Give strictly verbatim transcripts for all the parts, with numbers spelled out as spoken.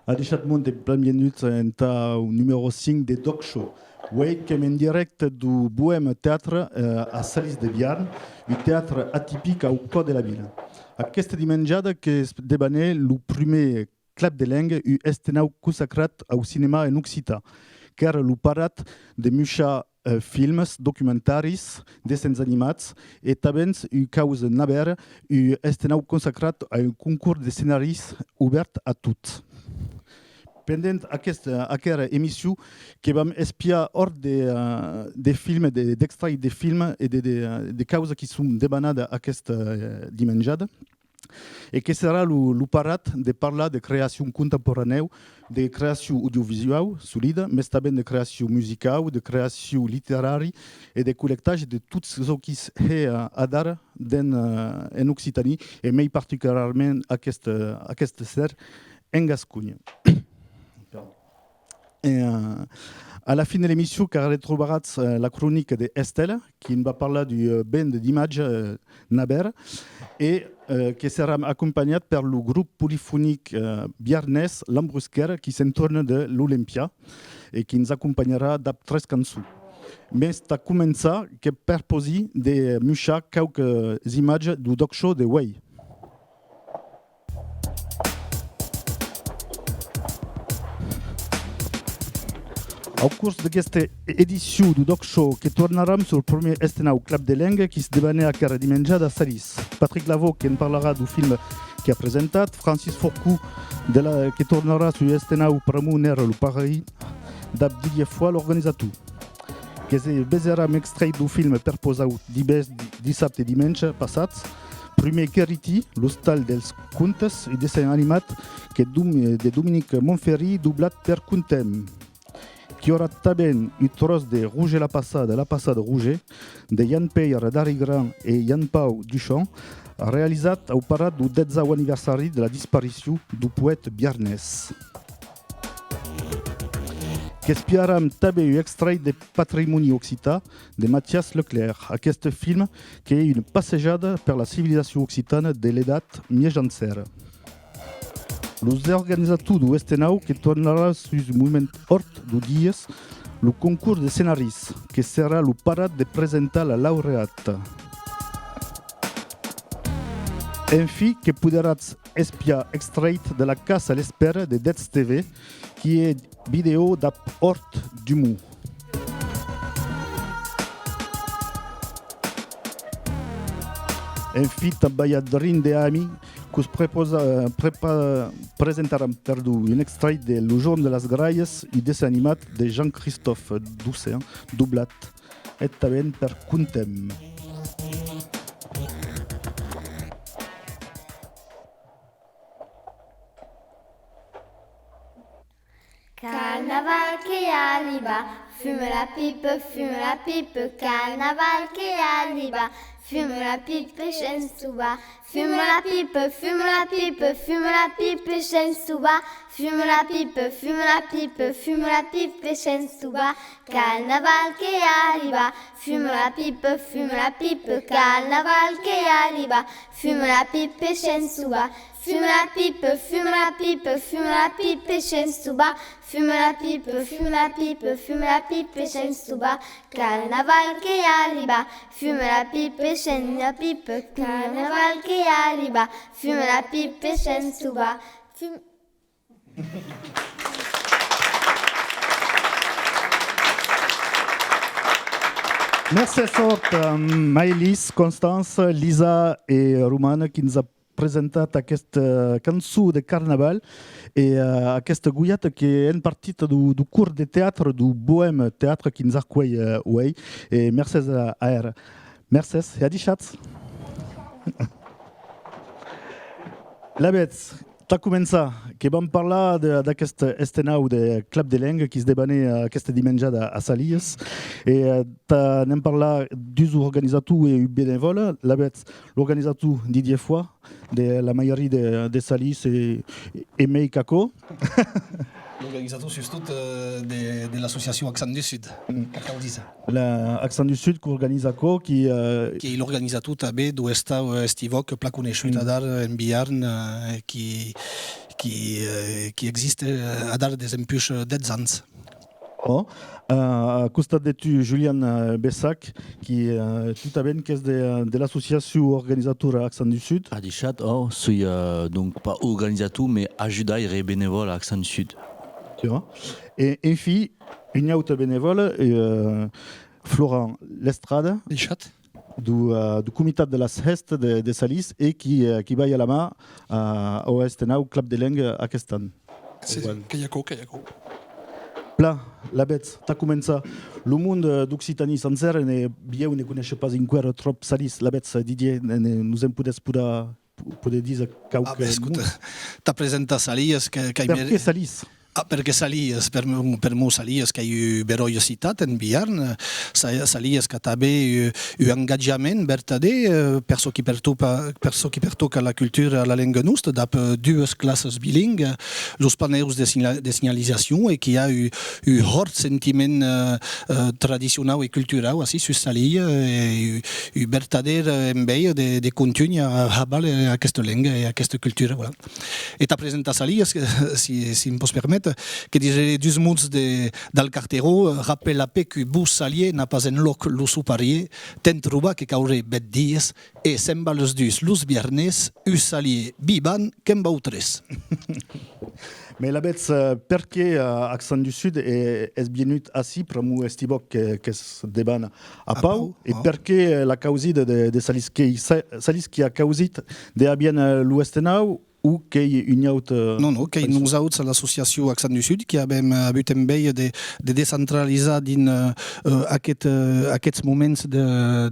Adishatz monde e plan vienuts entau numèro cinc de D'ÒC Show. Uei qu'èm en dirècte deu Bohème Théâtre, eh, a Salis de Biarn, un teatre atipic au còr de la vila. Aquesta dimenjada que's debanè lo prumèr Clap de Lenga, un estenau consacrat au cinèma en occitan, qu'èra lo parat de muishar, eh, films, documentaris, dessenhs animats e tabens ua causa navèra, un estenau consacrat a un concors de scenarios obèrt a tots. Pendent aquest, eh, aquera emission, que vam espiar òrt de, eh, de films, de, d'extrèits de films e de, de, eh, de causas qui son debanadas aquesta, eh, dimenjada. E que serà lo, lo parat de parlar de creacion contemporanèu, de creacion audiovisuau solida, mès tanben de creacion musicau, de creacion literari e de collectatge de tot çò qui's hè, eh, adara dens, eh, en Occitània, e mei particularament aquest, eh, aquest ser en Gasconha. E, eh, a la fin de l'emission, qu'arretrobaratz, eh, la cronica de Estela, qui'n va parlar d'un, eh, banc d'imatges, eh, navèr, e, eh, que serà acompanhat per lo grop polifonic, eh, biarnés L'Embrusquèra, qui se'n torna de l'Olympia e qui'ns acompanharà dab tres cançons. Mès tà començar, que perpausi de muishar quauques imatges deu D'ÒC Show de uei. Au cors d'aquesta edicion deu D'ÒC Show, que tornaram sul prumèr estenau Clap de Lenga qui's debanè aquera dimenjada a Salis. Patrick Lavaux que'n parlarà deu film qu'a presentat, Francis Fourcou de la, que tornarà sul estenau Pr'amor n'èra lo paraís, dab Didier Foix, l'organizator. Que's veserà un extrèit deu film perpausau divès, di-, dissabte e dimenge passats. Prumèr Querití, l'ostal dels contes, un dessenh animat que Dom-, de Dominique Monferry, doblat per Contem. Qu'i aurà tanben un tròç de Roger la Passada, la Passada Roger, de Jan-Pèire Darigrand e Jan-Pau Duchamp, realizat au parat deu dètz-au aniversari de la disparicion deu poèta biarnés. Qu'espiaram tanben un extrèit de Patrimòni occitan de Mathias Leclerc, aqueste film qu'ei una passejada per la civilizacion occitana de l'Edat Mièjancèra. Los organizators deu estenau que tornarà sus un moment òrt deu dies lo concors de scenaris, que serà lo parat de presentar la laureata. Enfin, que poderatz espiar extrèit de La Caça a l'espèra de Dètz T V, qui ei vidèo dab Òrt Dumont. Enfin, tanben i a Drin de Ami, que'us preposa, prepa-, presentaram, perdon, un extrèit de Lo jorn de las gralhas, un dessenh animat de Jean-Christophe Doucet, doblat eth tanben per Contem. Carnaval que arriba, fuma la pipa, fuma la pipa, carnaval que arriba, fuma la pipa, sens sovar. Fuma la pipa, fuma la pipa, fuma la pipa, sens sovar. Fuma la pipa, fuma la pipa, fuma la pipa, sens sovar. Carnaval que arriba, fuma la pipa, fuma la pipa, carnaval que arriba, fuma la pipa, sens sovar. Fuma la pipa, fuma la pipa, fuma la pipa, sens sovar. Fuma la pipa, fuma la pipa, fuma la pipa, sens sovar. Carnaval que arriba, fuma la pipa, sens la pipa, carnaval que arriba, fuma la pipa, sens sovar. Fum- Mercés òrt, eh, Maëlys, Constance, Lisa e Romana, qui'ns a presentat aquesta, eh, cançon de carnaval e, eh, aquesta goiata que hèn partida deu, deu cors de teatre deu Bohème Teatre qui'ns arcuelh, eh, uei. E mercés a, a era. Mercés e adishatz. Lavetz, Tà començar, que vam parlar de, d'aqueste estenau de Clap de Lenga qui's debane, eh, aqueste dimenjada a Salias. E, eh, tà ne'n parlar dus organizators e un benevòle, lavetz l'organizator Didier Foix de la mairie de, de Salias e, e mei qu'aquò. L'organizator sustot, eh, de, de l'associacion Accent du Sud, qu'ac cau díser. La Accent du Sud qu'organiza aquò, qui, eh, Qu'ei l'organizator tanben deu estau, eh, Estivòc, plan coneishut adara en Biarn, eh, qui, qui, eh, qui existe, eh, adara desempuish, eh, dètz ans. Ò, eh, a costat de tu, Julian, eh, Bessac, qui, eh, tu tanben qu'ès de, de l'associacion organizatora Accent du Sud. Adishatz, ò, soi, eh, donc pas organizator, mais ajudaire e benevòle a Accent du Sud. Tu vois. E, enfin, un aute benevòle, eh, Florent Lestrade, deu, eh, deu comitat de las hèstas de, de Salias e qui, eh, qui balha la man, eh, au estenau Clap de Lenga aquest an. Sí, sí, qu'ei aquò, qu'ei aquò. Plan, lavetz, tà començar, lo monde, eh, d'Occitània sancèra ne, bilhèu ne coneishe pas enqüèra tròp Salias. Lavetz, Didier, ne, ne, nos en podètz poder, poder díser quauque mot? Ah, ben, escota, tà presentar Salias, que, qu'ei... Perqué Salias? Ah, perqué Salias? Per mo, per mo Salias qu'ei ua beròia citat en Biarn. Sa-, Salias qu'a tanben ua, un engatjament vertadèr, eh, per çò qui pertoca, per çò qui pertòca la cultura, la lenga nosta, dab, eh, duas classas bilinguas, los panèus de signa-, de signalizacion, e qui a un, un hòrt sentiment, eh, eh, tradicionau e culturau ací sus Salias, e un, un vertadèr, eh, enveja de, de contunhar a, a aval, eh, aquesta lenga e aquesta cultura, voilà. E tà presentar Salias, eh, si, si em pòs perméter, que diseré dus mots de, dal Carteró, eh, rapèla-pe qu'un bon salièr n'a pas enlòc lo son parièr, te'n trobar que cauré bèth dies, e sembla los dus los biarnés, un salièr vivant que'n vau tres. Mès lavetz, eh, perqué, eh, Accent du Sud e, es vienut ací, pr'amor Estivòc que, que's debana a Pau, e perqué, eh, la causida de, de Salias, qu'ei Sa-, Salias qui a causit de har viéner, eh, lo estenau, o qu'ei un aute, eh... Non, non, qu'ei nosauts, a l'associacion Accent du Sud, qui avem, eh, avut enveja de, de descentralizar dins, eh, eh, aquest, eh, aquests moments de,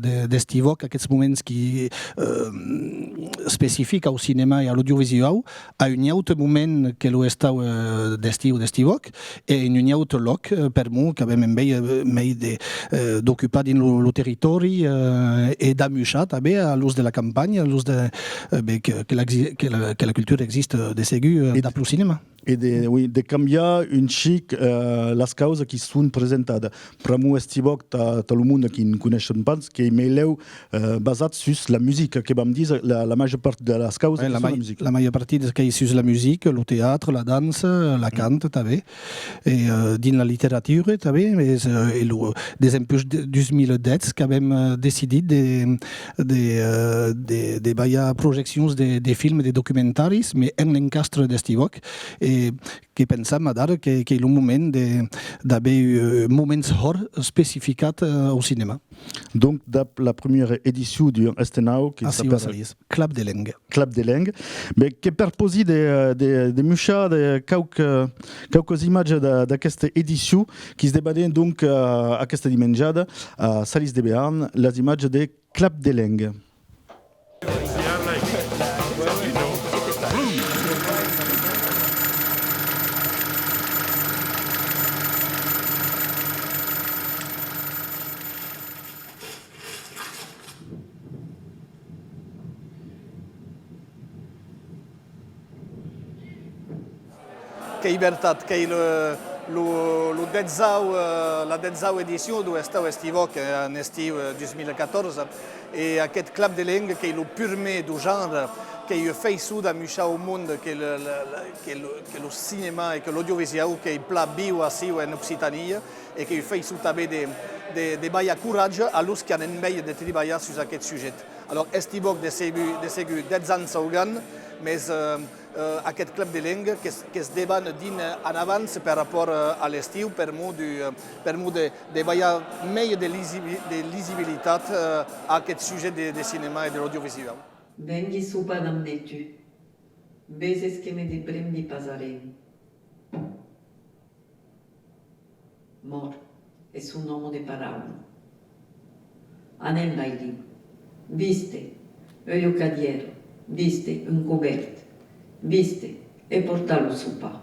de, d'Estivòc, aquests moments qui, eh, especifics au cinèma e a l'audiovisuau, a un aute moment que lo estau, eh, d'estiu d'Estivòc, e en un aute lòc, eh, permor qu'avem enveja, eh, mei de, eh, d'ocupar dins lo, lo territòri, eh, e d'amuishar tanben a los de la campanha, a los de, eh, ben, que, que l'exi-, que la, que la cultura existe de segur, eh, dab lo cinèma. E de, oui, de cambiar un chic, eh, las causas qui son presentadas. Pr'amor Estivòc, tà, tà lo monde qui ne coneishen pas, qu'ei meilèu, eh, basat sus la musica, que vam díser, la, la màger part de las causas, ouais, que la son mai-, la musica. La màger partida qu'ei sus la musica, lo teatre, la dança, la canta tanben, e, eh, dins la literatura tanben, es, eh, e lo, desempuish de, dus mila dètz qu'avem, eh, decidit de, de, eh, de, de balhar projeccions de, de films, de documentaris, mès en l'encastre d'Estivòc, e que pensam adara que, qu'ei lo moment de, d'aver, eh, moments hòrt especificats, eh, au cinèma. Donc, dab la primièra edicion d'un estenau que s'apèra Clap de Lenga. Clap de Lenga. Ben, que perpausi de, de, de muishar de quauque, quauques imatges de, d'aquesta edicion qui's debane, donc, eh, aquesta dimenjada a Salias de Bearn, las imatges de Clap de Lenga. Qu'ei vertat, qu'ei lo, lo, lo detzau, eh, la detzau edicion deu Estau Estivòc, eh, en estiu, eh, dus mila catorze, e aqueth Clap de Lenga qu'ei lo purmèr deu genre, qu'ei ua faiçon d'amuishar au monde que le, le, le, que lo, que lo cinèma e que l'audiovisuau qu'ei plan viu aciu en Occitània, e qu'ei ua faiçon tanben de, de, de balhar coratge a los qui an enveja de tribalhar sus aqueth sujet. Alors, Estivòc, de segur, de segur, dètz ans augan, mès, eh, eh, aqueth Clap de Lenga que's, que's debana drin en avança per rapòrt, eh, a l'estiu, permor deu, eh, permor de, de balhar mei de lisibi-, de lisibilitat, eh, a aqueth sujet de, de cinèma e de l'audiovisuau. Vengui sopar damb me tu. Veses que me deprembi pas arren. Mòrt, es un òme de paraula. Anem, Bailin. Viste, ua cadièra. Viste, un cobèrt. Viste, e portar lo sopar.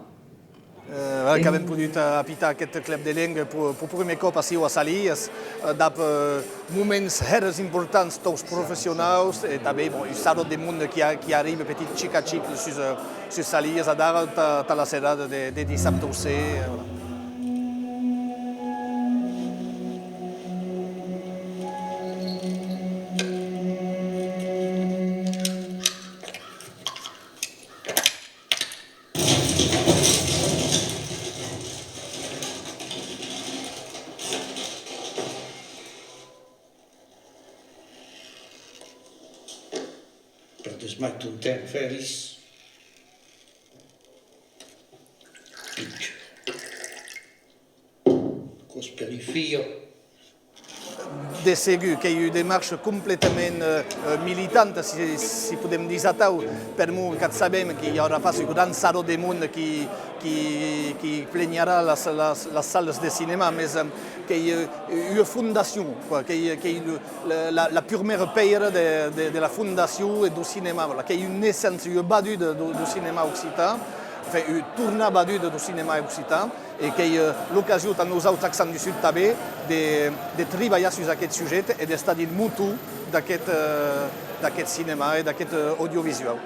Eh, voilà qu'avem podut, eh, apitar aqueth Club de Lenga pro, pro prumèr còp aciu a Salias, eh, dab, eh, moments hèra importants taus professionaus e tanben, bon, un sarròt de monde qui, a, qui arriba petit chic a chic sus, eh, sus Salias adara tà, tà la serada de, de dissabte au ser, eh, voilà. Perdetz mai ton temps, fèris. Pic. Aquò's per ua filha. De segur, qu'ei ua demarcha completament, eh, eh, militanta, si, si podem díser atau, per'mor qu'at sabem que i aurà pas un gran sarròt de monde qui, qui, qui plenharà las, las, las salas de cinèma, mes, eh, qu'ei, eh, ua fondacion, quoi, qu'ei, qu'ei lo, la, la, la purmèra pèira de, de, de la fondacion e deu cinèma, voilà, qu'ei ua naissença, ua baduda deu, deu cinèma occitan, enfin, ua tornar baduda deu cinèma occitan, e qu'ei, eh, l'ocasion tà nosauts Accents du Sud tanben de, de tribalhar sus aqueth sujet e d'estar dins motor d'aqueth, eh, d'aqueth cinèma e d'aqueth, eh, audiovisuau.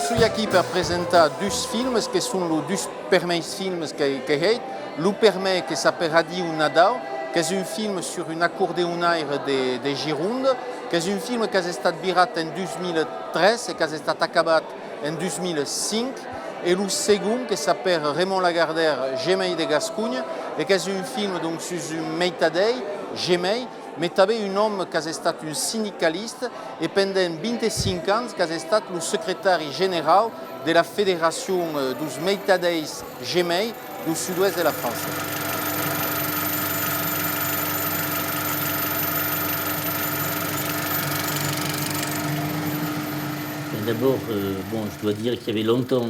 Soi aquí per presentar dus films que son los dus permèrs films que, que hèi. Lo permèr que s'apèra Adiu Nadau, qu'es un film sur un acordeonaire de, de Gironda, qu'es un film qu'as estat virat en dus mila tres e qu'as estat acabat en dus mila cinc, e lo segond que s'apèra Raymond Lagardère, Gemèi de Gasconha, e qu'es un film, donc, sus un meitadèir, Gemèi, mes tanben un òme qu'as estat un sindicalista e pendent vint-e-cinc ans qu'as estat lo secretari generau de la Federacion, eh, deus meitadèirs Gemèi deu sud-oèst de la França. D'abord, euh, bon, je dois dire qu'il y avait longtemps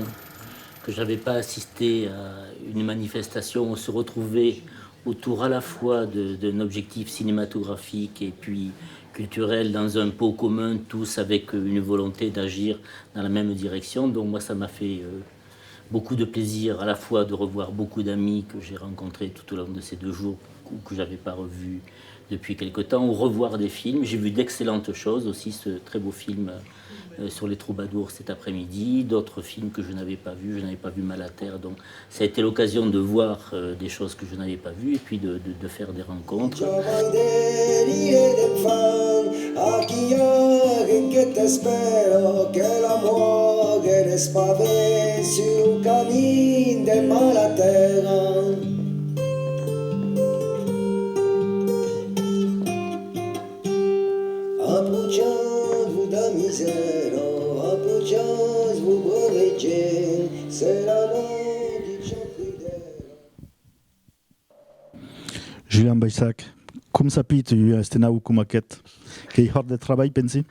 que je n'avais pas assisté à une manifestation où se retrouver autour à la fois de, d'un objectif cinématographique et puis culturel dans un pot commun, tous avec une volonté d'agir dans la même direction. Donc moi, ça m'a fait, euh, beaucoup de plaisir à la fois de revoir beaucoup d'amis que j'ai rencontrés tout au long de ces deux jours ou que j'avais pas revus depuis quelque temps, ou revoir des films. J'ai vu d'excellentes choses aussi, ce très beau film, euh, sur les troubadours cet après-midi, d'autres films que je n'avais pas vus, je n'avais pas vu Malater, donc ça a été l'occasion de voir, euh, des choses que je n'avais pas vues et puis de, de, de faire des rencontres. Julian Baissac, com s'apita un estenau com aqueth? Qu'ei hòrt de trabalh, pensi?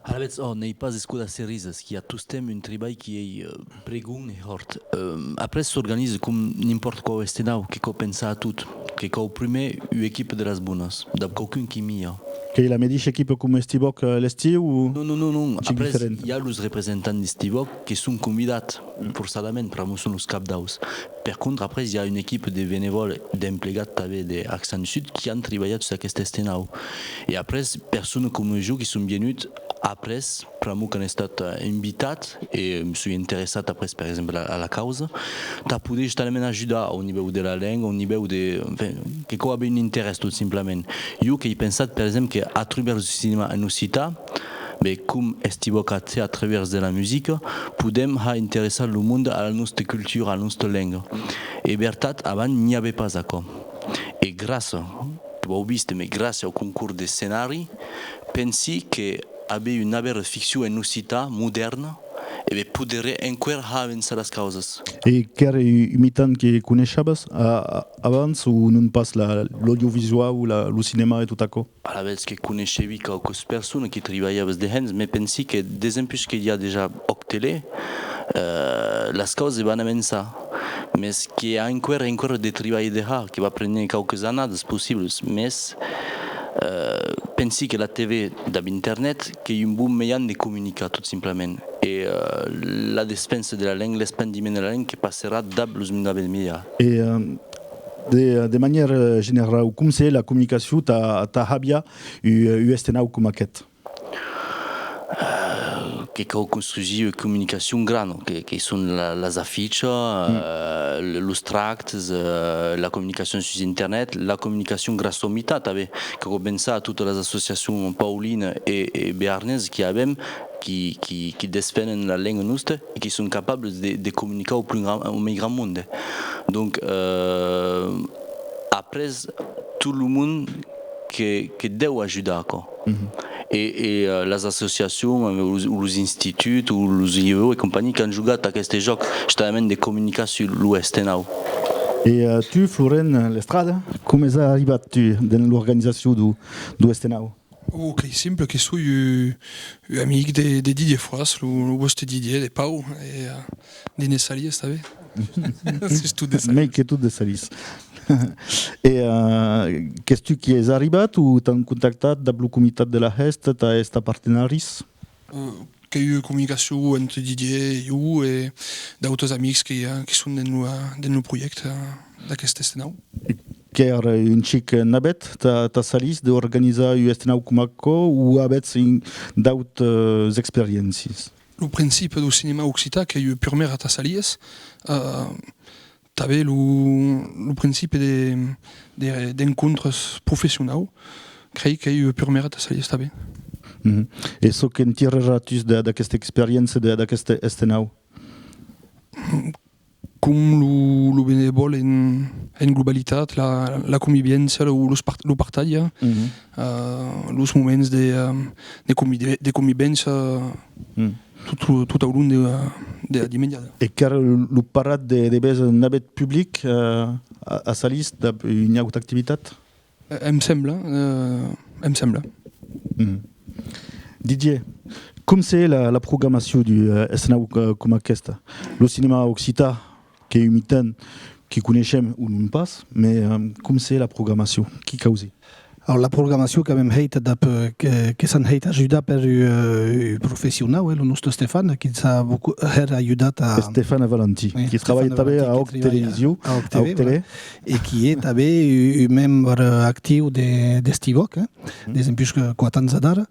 Alavetz, ò, n'ei pas escodar cerisas, qu'i a tostemp un tribalh qui ei, eh, pregon e hòrt. Eh, après s'organiza com n'impòrt quau estenau, que cau pensar a tot, que cau prumèr ua equipa de las bonas, dab quauqu'un qui mia. Qu'ei la medisha equipa com Hestiv'Òc, eh, l'estiu o... Non, non, non, non. Chic diferent. Après, i a los representants d'Hestiv'Òc que son convidats, forçadament, pr'amor son los capdaus. Per contra, après, i a una equipa de benevòles, d'emplegats tanben de Accents du Sud qui an tribalhat sus aqueste estenau. E après, personas coma jo qui son vienut après, pr'amor qu'an estat, eh, invitat, e me soi interessat après, per exemple, a, a la causa, tà poder justament ajudar au nivèu de la lenga, au nivèu de... Enfin, que cau aver un interès, tot simplament. Jo qu'èi pensat, per exemple, que a travèrs deu cinèma en occitan, ben, com Hestiv'Òc a hèt a travèrs de la musica, podem har interessar lo monde a la nosta cultura, a la nosta lenga. E vertat, avant n'i avè pas aquò. E gràcia, vau viste, mes gràcia au concors de scenari, pensi que aver una bèra ficcion en occitan modèrna, e ben, poderé enqüèra har avançar las causas. E qu'èra un mitan que coneishavas a, a, abans o non pas la, l'audiovisuau, la, lo cinèma e tot aquò? Alavetz que coneishevi quauquas personas qui tribalhavas dehens, mes pensi que desempuish que i a dejà Òc Tele, eh, las causas van avançar. mes que a enqüèra, enqüèra de tribalh de har, que va prener quauques annadas possiblas, mes, eh, pensi que la T V dab Internet qu'ei un bon mejan de comunicar, tot simplament. E, eh, la despensa de la lenga, l'espandiment de la lenga que passarà dab los noves mejans. E, eh, de, de manièra generau, com se la comunicacion tà, tà habiar u, u estenau com aqueth? Eh, que cau construsir ua comunicacion grana, que, que son la, las afichas, eh, le- los tractes, eh, la comunicacion sus internet, la comunicacion gràcia au mitan tanben, que cau pensar a totas las associacions paulina e, e bearnesa qui avem, qui, qui, qui desfenen la lenga nosta e qui son capables de, de comunicar au plus grand, au mei grand monde. Donc, eh, après, tot lo monde que, que deu ajudar aquò. E, e, eh, las associacions, eh, o los, o los instituts, o los I E O e companhia qu'an jogat aqueste jòc, justament de comunicar sus lo estenau. E, eh, tu, Florent Lestrada, com es arribat tu dens l'organizacion deu, deu estenau? Oh, qu'ei simple, que soi un, un amic de, de Didier Froas, lo, lo vòste Didier de Pau, e, eh, d'Inès Salies tanben. Sustot de Salies. Mei que tot de Salies. E, eh, qu'es tu qui es arribat o t'an contactat dab lo comitat de la hèsta tà èster partenaris? Eh, qu'ei ua comunicacion entre Didier e jo e d'autes amics que, eh, que son dens lo, eh, dens lo projècte, eh, d'aqueste estenau. E qu'èra un chic navèth tà, tà Salies d'organizar un estenau coma aquò o avètz un, d'autas experiéncias? Lo principi deu cinèma occitan qu'ei ua purmèra tà Salies, eh, tanben lo, lo principi de, de, d'encontres professionau, crei qu'ei ua purmèra tà Salies tanben. E çò que'n tiraràs tu de, d'aquesta experiéncia, de, d'aqueste estenau? Com lo, lo benevòl en, en globalitat, la, la convivéncia, lo, los part-, lo partatge, eh, los moments de, eh, de convi-, de convivéncia, tot, tot, tot au long de, de la dimenjada. E qu'èra lo, lo parat de, de véser navèth public, eh, a, a Salies dab ua auta activitat? Eh, em sembla, eh, em sembla. Didier, com se la, la programacion deu, eh, estenau, eh, coma aquesta? Lo cinèma occitan, qu'ei un mitan qui coneishem o non pas, mes, eh, com se la programacion? Qui causi? Alors, la programacion qu'avem hèita dab, eh, que, que s'an hèit ajudar per, eh, un professionau, eh, lo noste Estefan, qui'ns a beaucoup, hèra ajudat a... Estefan Valentí, oui, qui trabalha tanben a Òc Television, a Òc Tele, voilà. E qui es tanben un, un membre actiu de, d'Estivòc, eh, desempuish que quate ans adara,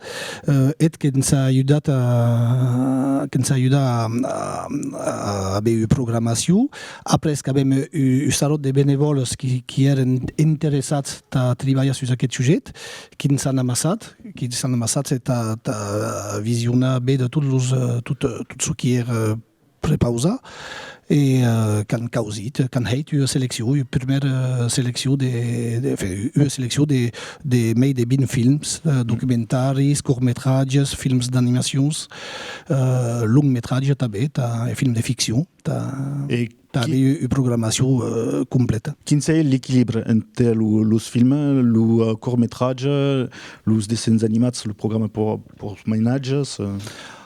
eh, eth que'ns a ajudat a, que'ns a ajudat a, a, a aver ua programacion. Après qu'avem un, un sarròt de benevòles qui, qui èren interessats tà tribalhar sus aqueth sujet, qui'ns an amassat, qui'ns an amassat, tà, tà visionar ben de tots los, eh, tot, tot çò qui èra prepausat, e, eh, qu'an causit, qu'an hèit ua seleccion, ua prumèra seleccion de, de, enfin, ua seleccion de, de mei de vint films, eh, documentaris, cortmetratges, films d'animacions, eh, longmetratges tanben, tà, e films de ficcion, tà, e tà aver ua programacion, eh, complèta. Quin sei l'equilibre entre lo, los films, lo, eh, cortmetratge, los dessenhs animats, lo programa per, pels mainatges, eh?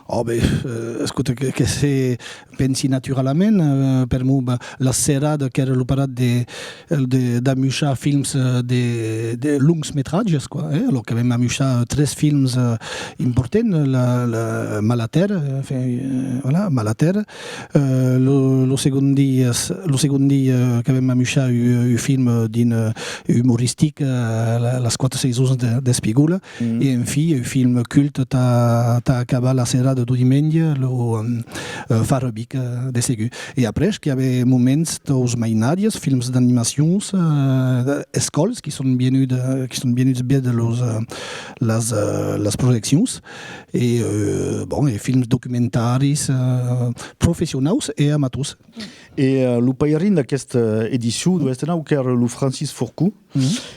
Ò, ben, eh, escota, que, que se pensi naturalament, eh, per'mor, ben, la serada qu'èra lo parat de, de, d'amuishar films, eh, de, de longmetratges, quoi, eh? Alors qu'avem amuishat tres films, eh, importants, la, la Mala Tèrra, enfin, eh, voilà, Mala Tèrra. Eh, lo, lo segond dia, lo segond dia qu'avem amuishat un, un film drin, eh, umoristic, eh, la, Las quatre saisons de, d'Espigola. E enfin, un film culte tà, tà acabar la serada deu dimenge, lo, eh, Far Vic, eh, de segur. E après, qu'i avè moments taus mainatges, films d'animacions, eh, escòlas, qui son vienuts, eh, qui son vienuts véder los, eh, las, eh, las projeccions, e, eh, bon, e films documentaris, eh, professionaus e amators. E, eh, lo pairin d'aquesta edicion deu Estenau qu'èra lo Francis Fourcou,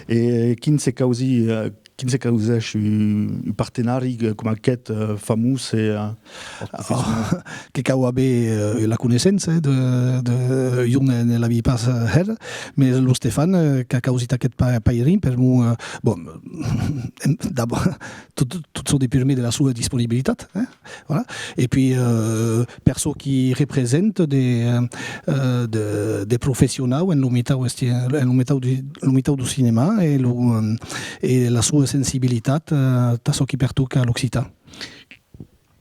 e quin se causi, eh, Quin se causèsh un, un partenari, eh, coma aqueth, eh, famós e, eh, que cau aver, eh, la coneissença, eh, de, de, jo ne, ne l'avi pas, eh, hèr, mes lo Stefan, eh, qu'a causit aqueth pa-, pairin, per'mor, eh, bon, d'abòrd, tot, tot çò de purmèr de la soa disponibilitat, eh, voilà. E puis, eh, per çò qui representa de, eh, eh, de, de professionau en lo metau esti-, en lo metau du, lo metau du cinèma e lo, eh, e la soa sensibilitat, eh, tà çò qui pertòca l'occitan.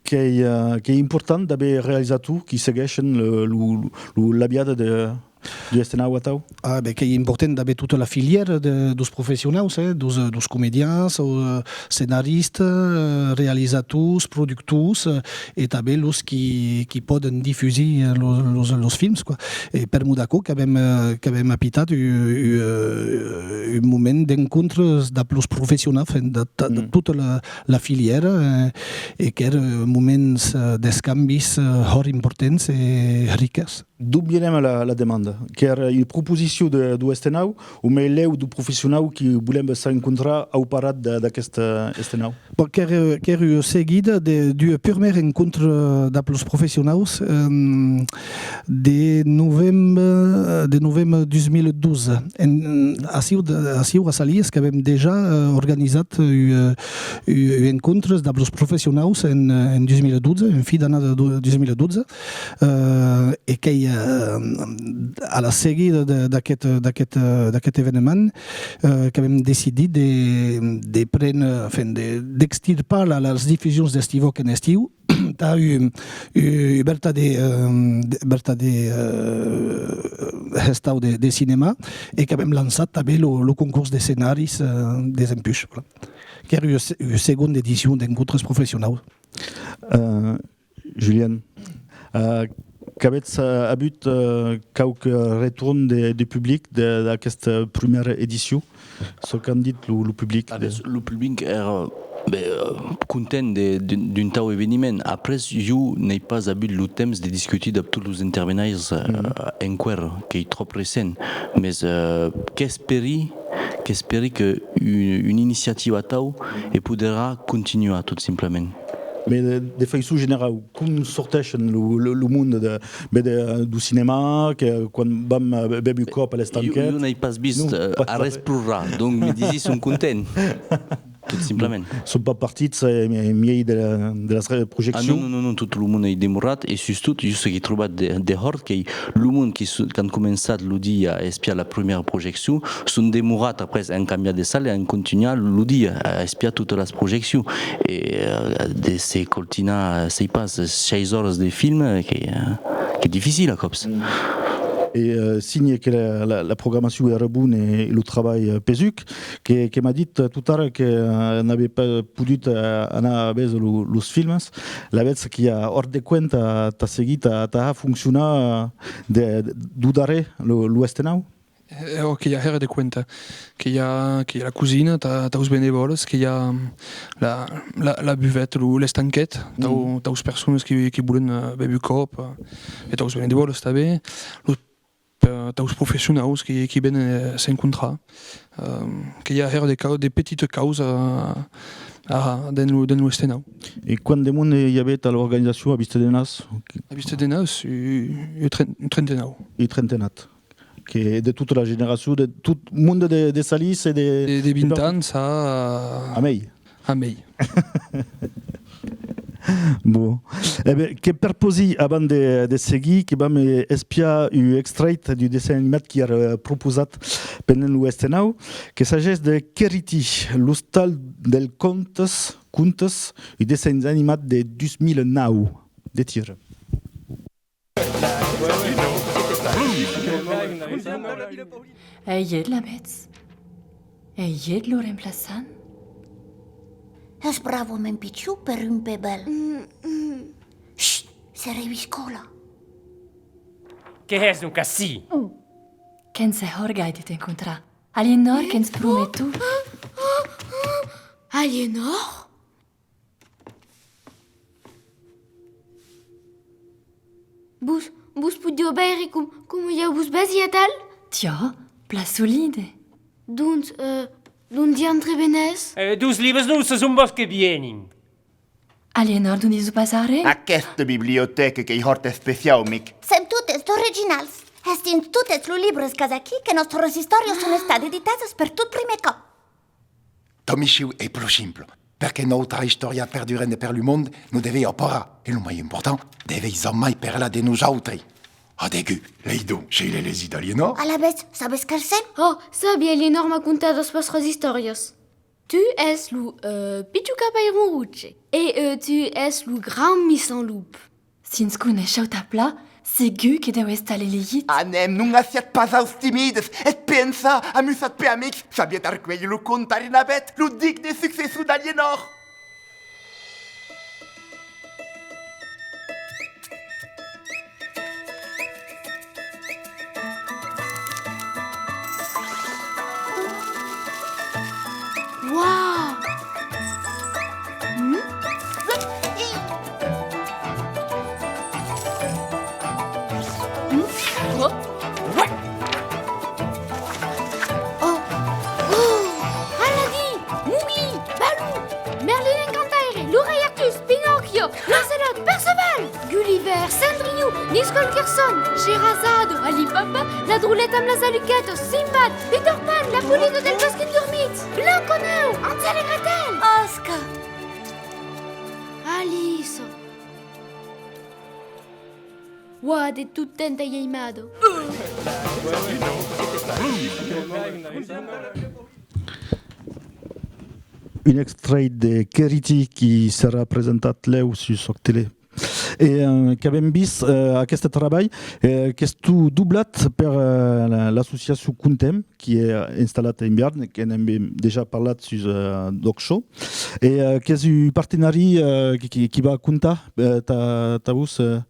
Qu'ei, eh, qu'ei important d'aver realizator qui segueishen lo, lo, lo, la viada de, du estenau atau? Ah, ben, qu'ei important d'aver tota la filièra de, deus professionaus, eh, deus, deus comedians, o, eh, scenaristas, eh, realizators, productors, eh, e tanben los qui, qui pòden difusir, eh, los, los, los films, quoi. E per'mor d'aquò qu'avem, eh, qu'avem apitat u-, u-, eh, un moment d'encontres dab los professionaus, enfin, de, de, de tota la, la filièra, eh, e qu'èra moments, eh, d'escambis, eh, hòrt importants e riques. D'on vienem la, la demanda? Qu'èra ua proposicion de, deu estenau, o mei lèu deu professionau qui volem s'encontrar au parat de, d'aqueste estenau? Bon, qu'èra, qu'èra ua seguida de, d'ua purmèra encontre dab los professionaus, eh, de novembre, de novembre dus mila dotze. En, aciu, aciu a Salies qu'avem dejà, eh, organizat ua, ua, ua encontre dab los professionaus en, en dus mila dotze, en fin d'annada de dus mila dotze. Eh, e qu'ei, eh, a la seguida de, d'aqueth, d'aqueth, eh, d'aqueth eveniment, eh, qu'avem decidit de, de préner, enfin, de, d'extirpar la, las difusions d'Estivòc en estiu, tà un, un vertadèr, eh, de, vertadèr, eh, hestau de, de cinèma, e qu'avem lançat tanben lo, lo concors d'escenaris, eh, desempuish. Voilà. Qu'èra ua se-, ua segonda edicion d'encontres professionaus. Eh, Julian, eh, qu'avetz, eh, avut, eh, quauque retorn de, de public de, d'aquesta prumèra edicion? Çò qu'an dit lo, lo public? Ah, de ben, lo public èra, ben, eh, content de, d'un, d'un tau eveniment. Après, jo n'èi pas avut lo temps de discutir dab tots los intervenaires, eh, enqüèra, qu'ei tròp recent. Mes, eh, qu'espèri, qu'espèri que un, una iniciativa atau e poderà continuar, tot simplament. Mes de, de faiçon generau, com sorteishen lo, lo, lo monde de, be de, deu cinèma, que quan vam, eh, bever un còp a l'estanquet? Jo, jo n'èi pas vist, eh, arrés pro rar, donc me disi son content. Tot simplament. Son pas partits, eh, en miei de, de las re-, projeccions? Ah non, non, non, non, tot lo monde ei demorat, e sustot, jo çò qu'èi trobat de, de hòrt, qu'ei lo monde qui su-, qu'an començat lo dia a espiar la prumèra projeccion, son demorats après, an cambiat de sala e an continuat lo dia a espiar totas las projeccions. E, eh, de se coltinar, sèi pas, sheis oras de film, eh, que, eh, qu'ei dificil a còps. Mm. E, eh, signe que la, la, la programacion èra bona e lo trabalh, eh, pesuc, que, que m'a dit totara que, eh, n'avè pas podut, eh, anar a véser lo, los films. Lavetz qu'i a hòrt de cuenta tà seguir, tà, tà har foncionar, eh, de, de, deu darrèr lo, lo estenau? Eh, ò, que i a hèra de cuenta. Que i a, que i a la cosina, tà, taus benevòles, que i a, mm, la, la, la buvette, lo, l'estanquet, tau, taus persones qui, qui volen, eh, béver un còp, eh, e taus benevòles tanben, los, eh, taus professionaus qui, qui venen, eh, s'encontrar. Eh, que i a hèra de cau-, de petites causas a, a, dens lo, dens lo estenau. E quant de monde i avè a l'organizacion a Viste de Nas? A Viste de Nas, un, un tren-, un trentenau. Un trentenat. Que de tota la generacion, de tot monde de, de Salies e de... De, de vint ans a... A mei. A mei. Bon. E ben, que perpausi, avant de, de seguir, que vam, eh, espiar un extrèit d'un dessenh animat qui èra, eh, proposat pendent lo estenau, que s'agís de Queriti, l'ostal dels contes, contes, un dessenh animat de dus mila nau. De tira. Ei eth, lavetz? Ei eth lo remplaçant? Es bravament pichon per un pebèl. Mm, mm. Shh! Se reviscòla. Qué hès donc ací? Que'ns hè hòrt gai de t'encontrar. Alienòr que'ns prometó. Alienòr? Vos, vos podiá veire com, coma ja vos vesi atal? Tiò, plan solide. Donc, eh, D'ont i entrevenètz? Eh, deus libres, non, se son vos que vienen. Alienòr, d'ont i zo pas arren? Aquesta bibliotèca qu'ei hòrt especiau, Mic. Sèm totes d'originals. Es dins totes los libres qu'as aquí que nòstras istòrias son estadas editadas per tot primièr còp. Tò, Michiu, ei pro simple. Per que nòstra istòria perdure de per lo monde, nos devètz parar. E lo mai important, devètz jamai parlar de nosautres. A degun, leidon, se i l'ai legit, Alienòr? Alavetz, sabes qual sèm? Oh, sabi, Alienòr m'a contat las vòstras istòrias. Tu es lo, euh, pichon capairon roge. E, euh, tu es lo grand missant lop. S'i'ns coneishèu tan plan, segur que deu estar l'elegit. Anem, non aciatz pas aus timides, e pensatz, amusatz-pe, amics, sabiatz arcuélher lo conte Arinavet, lo digne successor d'Alienòr! Uau! Mm? Mm? Oh! Oh! Oh! Aladin! Mowgli! Baloo! Merlin l'Encantaire! Lo Rei Artús! Pinòquio! Lancelot! Perceval! Gulliver, Cendrillon, Nils Holgersson, Sherazade, Ali Baba, la Droleta amb las aluquetas, Simbad, Peter Pan, la Polina del Bòsc Endormit, Blanca-Nèu, Hansel e Gretel, Òscar, Alissa. Uau, de tot temps t'ai aimada. Un extrèit de Keriti qui serà presentat lèu sus Òc Tele. E, eh, qu'avem vist, eh, aqueste trabalh, eh, qu'estó doblat per, eh, la, l'associacion Contem, qui es installat en Biarn, que n'avem dejà parlat sus, eh, d'Òc Show. E, eh, qu'es un partenari, eh, qui, qui, qui va comptar, eh, tà, tà vos, eh,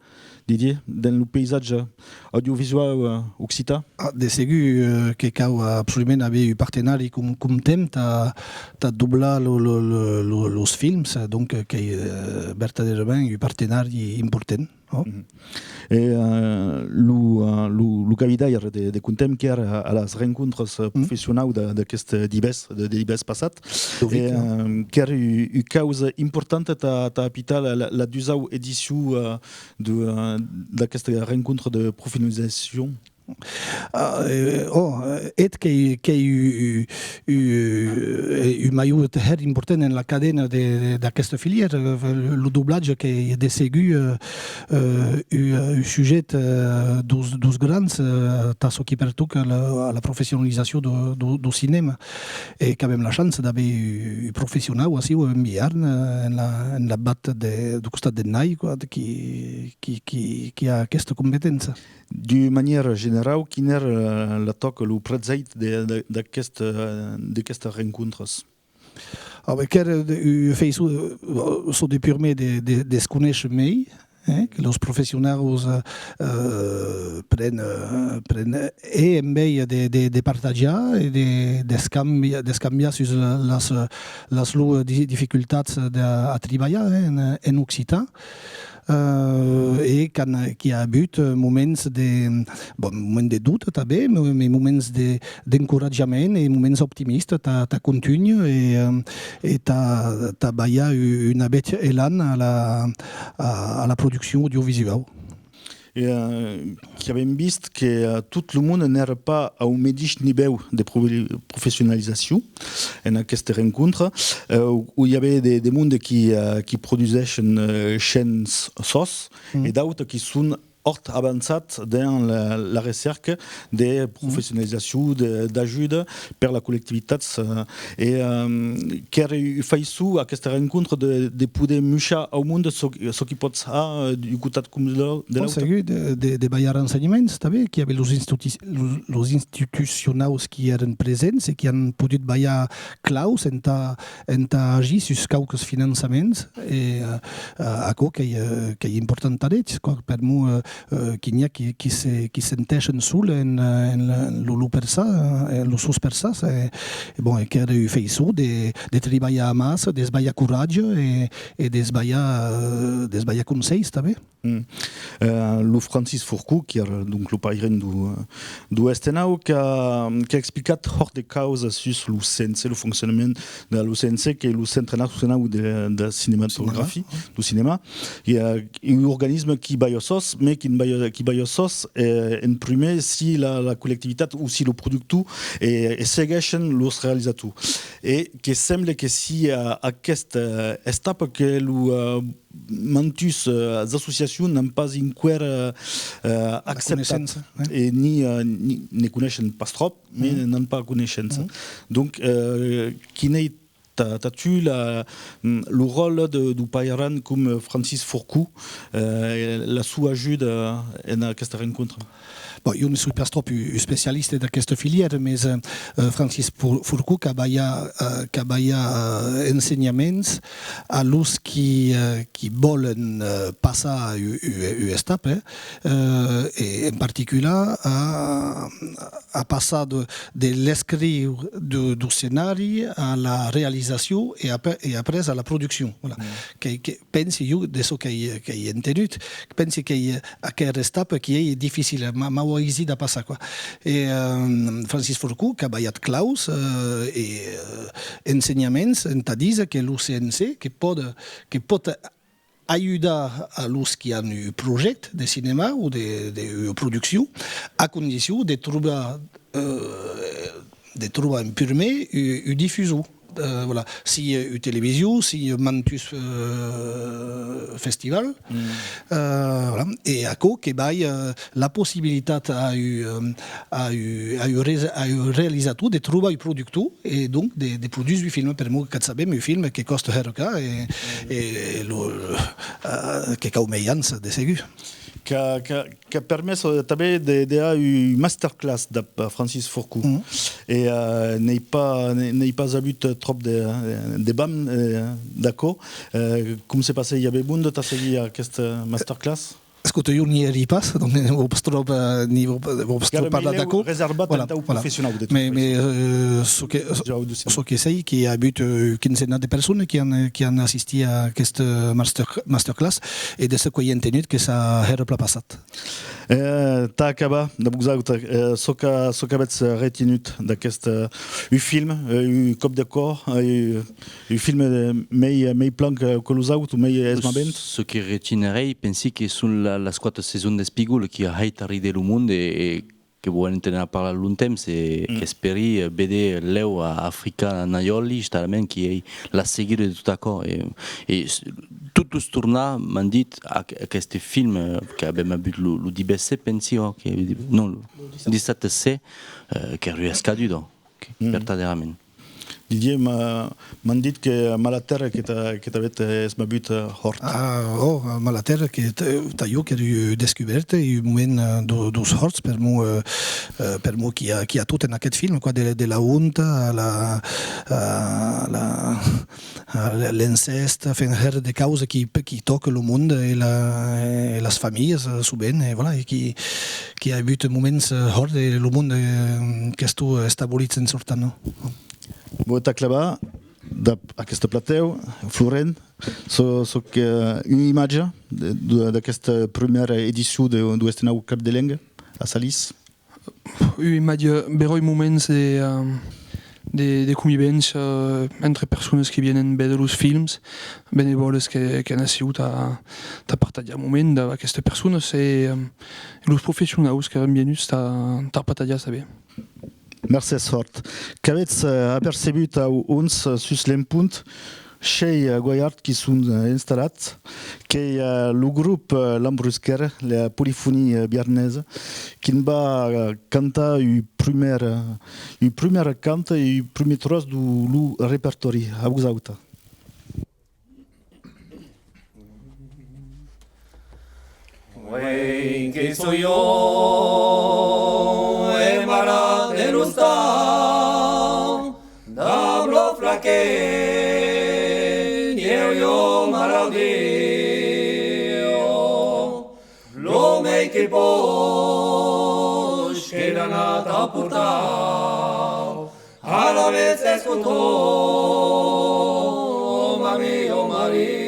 Didier, dens lo paisatge audiovisuau, eh, occitan? Ah, de segur, eh, que cau absoludament aver un partenari com, com Contem tà, tà doblar lo, lo, lo, lo, los films, donc, eh, qu'ei, eh, vertadèrament un partenari important, non? Mhm. E, eh, lo, eh, lo, lo cavidaire de, de Contem qu'èra a, a las rencontras, eh, professionau de, d'aqueste divès, de, de divès passat. E, eh, qu'èra u-, ua causa importanta tà, tà apitar la, la, la dusau edicion, eh, de, eh, d'aquesta rencontra de professionalizacion? Ah, eh, oh, eh, eth qu'ei, qu'ei u-, u-, u-, eh, un mailhon hèrt important en la cadena de, de, d'aquesta filièra. Eh, lo, lo doblatge qu'ei de segur, eh, eh, un, un sujet, eh, deus, deus grans, eh, tà çò qui pertòca la, a la professionalizacion deu, deu, deu cinèma. E qu'avem la chança d'aver un, un professionau aciu en Biarn, eh, en la, en la vat de, deu costat de Nai, quoi, qui, qui, qui, qui a aquesta competéncia. D'ua manièra generau, quin èra, eh, la tòca, lo prètzhèit de, de, d'aqueste, eh, d'aquestas rencontras? Ah, ben, qu'èra de, ua faiçon, eh, çò de purmèr de, de, de's conéisher mei, eh, que los professionaus, eh, eh, pren, eh, pren, eh, enveja de, de, de partatjar e de, d'escambi-, d'escambiar sus la, las, las lor di-, dificultats de, a tribalhar, eh, en, en occitan. Eh, e quand, qu'i a avut, eh, moments de, bon, moments de dubte tanben, mo-, mes moments de, d'encoratjament e moments optimistes tà, tà contunhar e, eh, e tà, tà balhar u-, un navèth elan a la, a, a la produccion audiovisuau. E, eh, qu'avem vist que, eh, tot lo monde n'èra pas au medish nivèu de profe-, professionalizacion en aquesta rencontra, eh, o, o i avè de, de monde qui, eh, qui produsèshen, eh, shens sòs, e d'autes qui son hòrt avançats dens la, la recèrca de professionalizacion, de, d'ajuda per la collectivitat, eh, e, eh, qu'èra ua faiçon, aquesta rencontra, de, de poder muishar au monde çò, çò qui pòts har, eh, d'un costat com de l'au-, de l'aute. Segur, de, de, de balhar rensenhaments, tanben, qu'i avè los institu-, los, los institucionaus qui èran presents e qui an podut balhar claus entà, entà agir sus quauques finançaments, e, eh, eh, aquò qu'ei, eh, qu'ei important tad eths, quoi, per'mor, eh, eh, que n'i a qui, qui se, qui sentèshen sol en, eh, en, en lo, lo persà, eh, en los sons persans, e, e bon, e qu'èra ua faiçon de, de tribalhar amassa, de's balhar coratge e, e de's balhar, eh, de's balhar conselhs tanben. Mm. Eh, lo Francis Fourcou, qui èra donc lo pairin deu, deu Estenau, qu'a, qu'a explicat hòrt de causas sus lo C N C, lo foncionament de lo C N C, qu'ei lo Centre Nacionau de, de Cinematografia, deu Cinema, e, eh, un organisme qui balha sòs, mès qui balha, qui balha sòs, eh, en prumèr, si la, la collectivitat o si lo productor, eh, e segueishen los realizators. E que semble que sia aquesta, eh, etapa que lo, eh, mantuas, eh, associacions n'an pas enqüèra, eh, eh, acceptat. Coneishença, eh? E ni, eh, ni, ne coneishen pas tròp, mès n'an pas coneishença. Donc, eh, quin ei tà, tà tu la, lo ròtle de, deu pairin com Francis Fourcou, eh, la sua ajuda en aquesta rencontra? Bon, jo ne soi pas tròp un, un especialista d'aquesta filièra, mès, eh, eh, Francis Pou-, Fourcou qu'a balhat, eh, qu'a balhat, eh, ensenhaments a los qui, eh, qui vòlen, eh, passar u-, u-, ua etapa, eh, eh, e en particular a, a passar de, de l'escriure deu, deu scenari a la realizacion e apre-, e après a la produccion. Voilà. Que, que pensi jo, de çò qu'èi, qu'èi entenut, pensi qu'ei aquera etapa qui ei dificila, ma-, mau aisida a passar, quoi. E, eh, Francis Fourcou qu'a balhat claus, eh, e, eh, ensenhaments entà díser que lo C N C que pòt, que pòt ajudar a los qui an un projècte de cinèma o de, de, ua produccion, a condicion de trobar, eh, de trobar en prumèr un, un difusor. Eh, voilà. Si, eh, ua television, si, eh, mantuns, eh, festival, eh, voilà. E aquò que balha, eh, la possibilitat a un, eh, a un, a un re-, a un realizator de trobar un productor e donc de, de produsir un film, per'mor qu'at sabem, un film que còsta hèra car e, e lo, eh, que cau mejans, de segur. Qu'a, qu'a, qu'a permés, eh, tanben de, de har un masterclass dab Francis Fourcou. E, eh, n'èi pas, n'èi, n'èi pas avut tròp de, de vam, eh, d'aquò. Eh, com se passèi? I avè monde tà seguir aqueste masterclass? Escota, jo n'i èri pas, donc ne vau pas tròp, eh, ne vau, vau pas tròp parlar d'aquò. Reservat entau professionau, de tot. Mès, mès, eh, çò que, çò que sèi, qu'i a avut, eh, un quinzenat de personas qui an, qui an assistit a aqueste master-, masterclass, e de çò qu'èi entenut que s'a hèra plan passat. Eh, tà acabar, dab vosautres, eh, çò qu'a-, çò qu'avètz retenut d'aqueste, eh, un film, eh, un còp de còr, eh, un film, eh, mei, mei plan que, que los auts, o mei esmavent? Çò que retinerèi, pensi que son la, las quate sesons d'Espigola qui a hèit arríder lo monde e, e que vòlen tener a parlar longtemps e qu'espèri, eh, véder lèu a Africa Nayoli, justament, qui ei la seguida de tot aquò. E, e s-, tot los tornar m'an dit, aqu-, aqueste film, eh, qu'avèm avut lo, lo dètz-e-sèt, pensi, ò, que, non, lo dètz-e-sèt, eh, qu'èra escaduda, vertadèrament. Didier, m'a-, m'an dit que Mala Tèrra que t'a-, que t'avèt, eh, esmavut, eh, hòrt. Ah, ò, Mala Tèrra que t-, tà jo qu'èra ua descubèrta e un moment, eh, do-, deus hòrts per'mor, eh, eh, per'mor qu'i a, qu'i a tot en aqueth film, quoi, de, de la honta a la, a la, a l'encèst, enfin, hèra de causas qui, qui tòca lo monde e la, e las familhas, eh, sovent, e voilà, e qui, qu'i a avut moments, eh, hòrts e lo monde, eh, qu'estó estabolit en sortant, non? Bon, tà clavar, dab aqueste platèu, Florent, çò, çò que, ua imatge de, de, d'aquesta prumèra edicion de, deu Estenau Cap de Lenga a Salís? Ua imatge, beròi moments de, eh, de, de convivéncia, eh, entre personas qui vienen véder los films, benevòles que, qu'an aciu tà, tà partatjar moments dab aquestas personas e, eh, e los professionaus qu'èran vienuts tà, tà partatjar tanben. Mercés hòrt. Qu'avètz, eh, apercebut au hons, eh, sus l'empont, shei, eh, goiards qui son, eh, installats, qu'ei, eh, lo grop, eh, L'Ambrusquèra, la polifonia, eh, biarnesa, qui'n va, eh, cantar un prumèr, eh, un prumèr cant e un prumèr tròç deu lo repertòri. A vosauta. Uei que soi jo, e malade l'ostal, dab lo flaquet, ieu jo malaudio, lo mei que pòs que l'an anat a portar. Alavetz escotau, o ma mia, o Maria.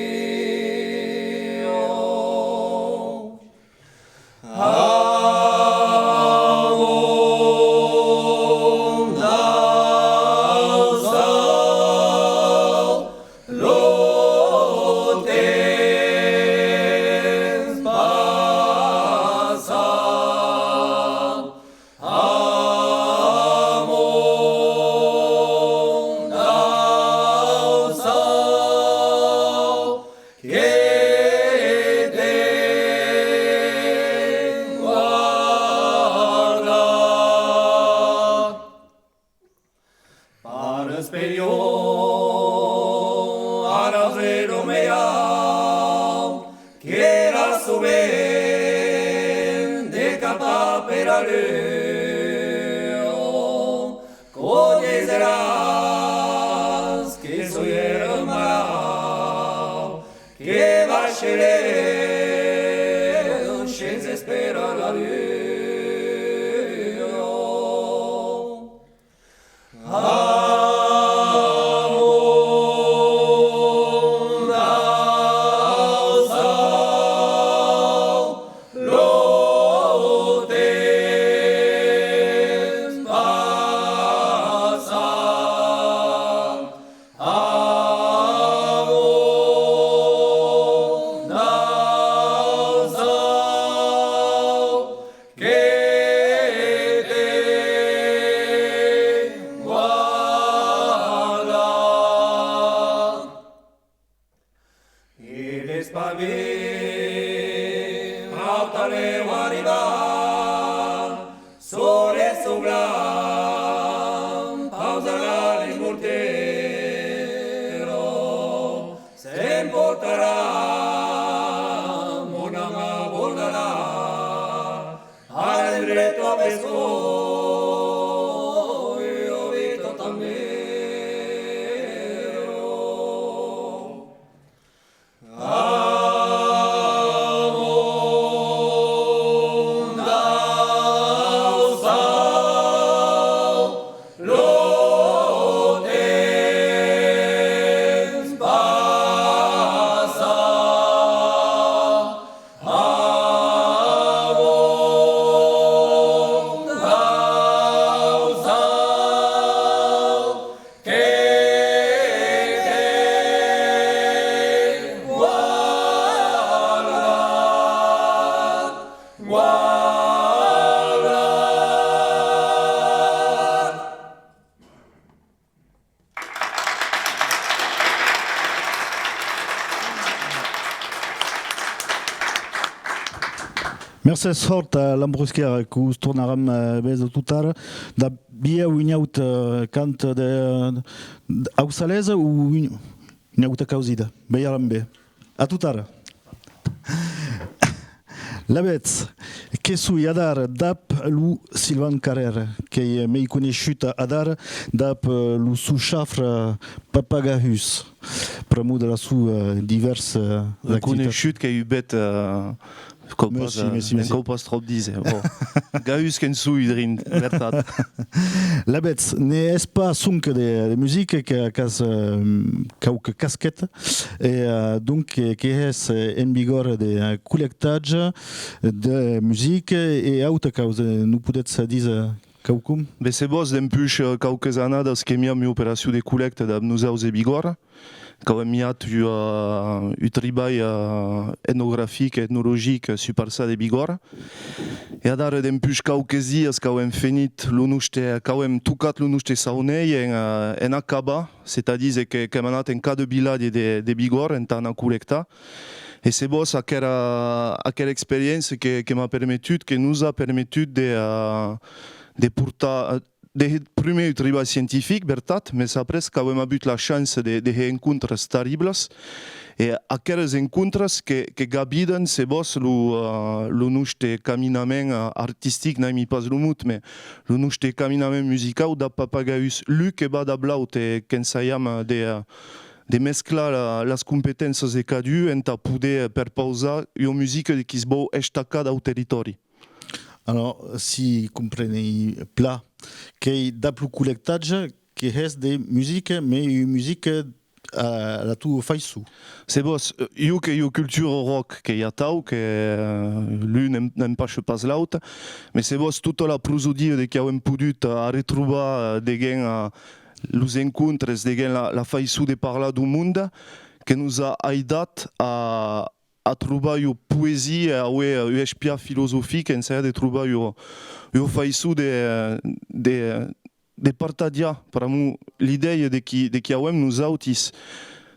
pas per a lur, quò diseràs que soi ère malaut, que baishe lèu shens esperar la lur. Amont au cèu, lo temps passa. Amont au cèu, que te guarda. E despavir, auta lèu arribar, sole soblant, pausarà l'esmortèra, s'emportarà, mon ama bordarà, a l'endret au vescò, ua vita tanben. Amont au cèu, lo temps passa. Amont au cèu, que te guarda, guarda. Mercés hòrt a l'Ambrosquièra, que vos tornaram, eh, véser totara, dab un aute, eh, cant de, de, aussalesa o un, una auta causida. Veiram ben. A totara. Lavetz, que soi adara dab lo Silvan Carrère, qu'ei mei coneishut adara dab, eh, lo son chafre Papagahus, pr'amor de la son, eh, divèrsa, eh, activitats. Coneishut qu'ei un bèth, eh, cau pas, eh, ne'n cau pas tròp díser. Bon. Gahus que'n soi drin, vertat. Lavetz, ne hès pas sonque de, de musica, que, qu'as, eh, quauque casqueta, e, eh, donc, que, que hès, eh, en Bigòrra de, eh, collectatge de musica e auta causa. Nos podètz díser quaucòm? Be, se vòs, dempuish, eh, quauques annadas que miam ua operacion de collècta dab Nosauts e Bigòrra, qu'avem miat ua, un tribalh, eh, etnografic e etnologic sus parçan de Bigòrra. E adara, dempuish quauques dias qu'avem fenit lo noste, qu'avem tocat lo noste saunei en, eh, en acabar, c'est-à-dire que, qu'èm anat en cada vilatge de, de Bigòrra entà anar collectar. E se vòs, aquera, aquera experiéncia que, que m'a permetut, que nos a permetut de, eh, de portar, de hèr prumèr un tribalh scientific, vertat, mès après qu'avem avut la chança de, de hèr encontres tarriblas, e aqueras encontres que, que gabiden, se vòs, lo, eh, lo noste caminament, eh, artistic, n'aimi pas lo mot, mès lo noste caminament musicau dab Papagahus, lu que va dab l'aute, e qu'ensajam de, eh, de mesclar la, las competéncias de cadun entà poder, eh, perpausar ua musica de qui's vòu estacar dau territòri. Alors, si compreni plan, qu'ei dab lo collectatge que hès de musica, mès ua musica a la tua faiçon. Se vòs, eh, jo qu'ei ua cultura rock qu'ei atau, que, eh, l'un n'em-, n'empacha pas l'aute, mès se vòs, tota la prosodia de qui avem podut, eh, arretrobar, eh, deguens, eh, los encontres, deguens la, la faiçon de parlar deu monde, que nos a aidat a, a trobar ua poesia, a auer, eh, un espiar filosofic, ensajar de trobar ua, ua faiçon de, de, de partatjar, pr'amor l'idèia de qui, de qui auem nosautis,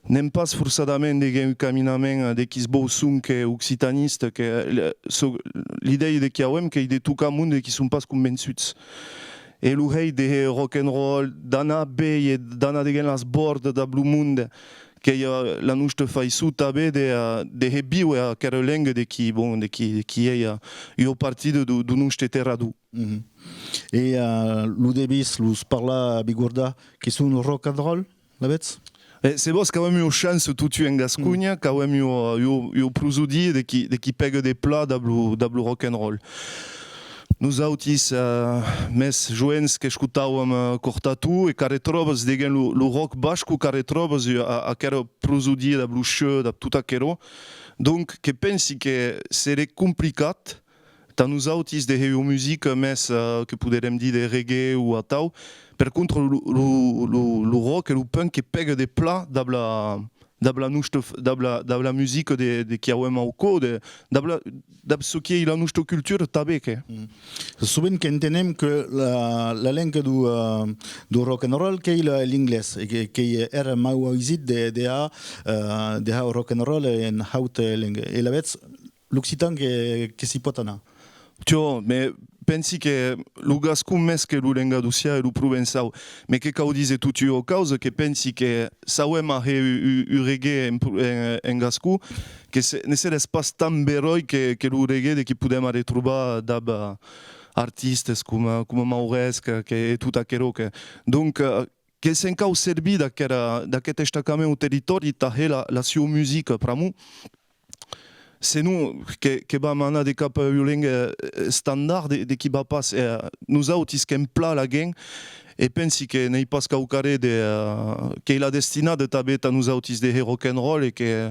n'èm pas forçadament deguens un caminament, eh, de qui's vòu sonque occitanista, que, eh, le, so, l'idèia de qui auem qu'ei de tocar monde qui son pas convençuts. E lo hèit de hèr rock and roll, d'anar véder, d'anar deguens las bòrdas dab lo monde, qu'ei, eh, la nosta faiçon tanben de, eh, de hèr víver aquera lenga de qui, bon, de qui, de qui ei, eh, ua partida deu, deu noste terrador. Mhm. E, eh, lo devís, los parlar bigordà, que son rock and roll, lavetz? Eh, se vòs, qu'avem ua chança totun en Gasconha, qu'avem ua, ua, ua prosodia de qui, de qui pèga de plan dab lo, dab lo rock and roll. Nosautis, eh, mès joens, qu'escotàuem, eh, Cortatú, e qu'arretròbas, deguens lo, lo rock basco, qu'arretròbas, eh, a-, aquera prosodia dab lo sh, dab tot aquerò. Donc, que pensi que seré complicat tà nosautis de hèr ua musica mès, eh, que poderem díder reggae o atau. Per contra, lo, lo, lo, lo rock e lo punk que pèga de plan dab la, dab la nosta f-, dab la, dab la musica de, de qui auem au còr, de, dab la, dab çò qui ei la nosta cultura tanben, que. Mm. Sovent qu'entenem que la, la lenga deu, eh, deu rock and roll qu'ei la, l'inglés, e que, qu'ei èra mau aisit de, de har, eh, de har rock and roll en haute lenga. E lavetz, l'occitan que, que s'i pòt anar. Tiò, me pensi que lo gascon, mès que lo lengadocian e lo provençau, me que cau díser totun ua causa, que pensi que s'auem a hèr u, u, u reggae en pro-, en, en gascon, que se, ne serés pas tan beròi que, que lo reggae de qui podem arretrobar dab, eh, artistes coma, coma Mauresca, que, e tot aquerò, que. Donc, eh, que se'n cau servir d'aquera, d'aqueth estacament au territòri tà hèr la, la sua musica, pr'amor, senon que, que vam anar de cap a ua lenga, eh, estandard de, de qui va pas. Eh, nosautis qu'èm plan laguens, e pensi que n'ei pas quauquarren de, eh, qu'ei la destinada tanben tà nosautis de hèr rock and roll, e que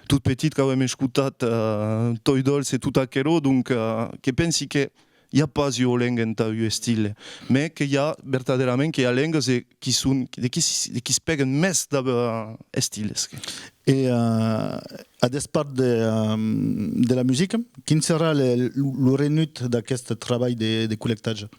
tot petit qu'auem escotat, eh, Toy Dolls e tot aquerò, donc, eh, que pensi que i a pas ua lenga entà un estile, mès que i a vertadèrament, que i a lengas e qui son, de qui s-, de qui's pègan mès dab, eh, estiles. E, eh, a despart de, eh, de la musica, quin serà le, lo, lo renut d'aqueste trabalh de, de collectatge?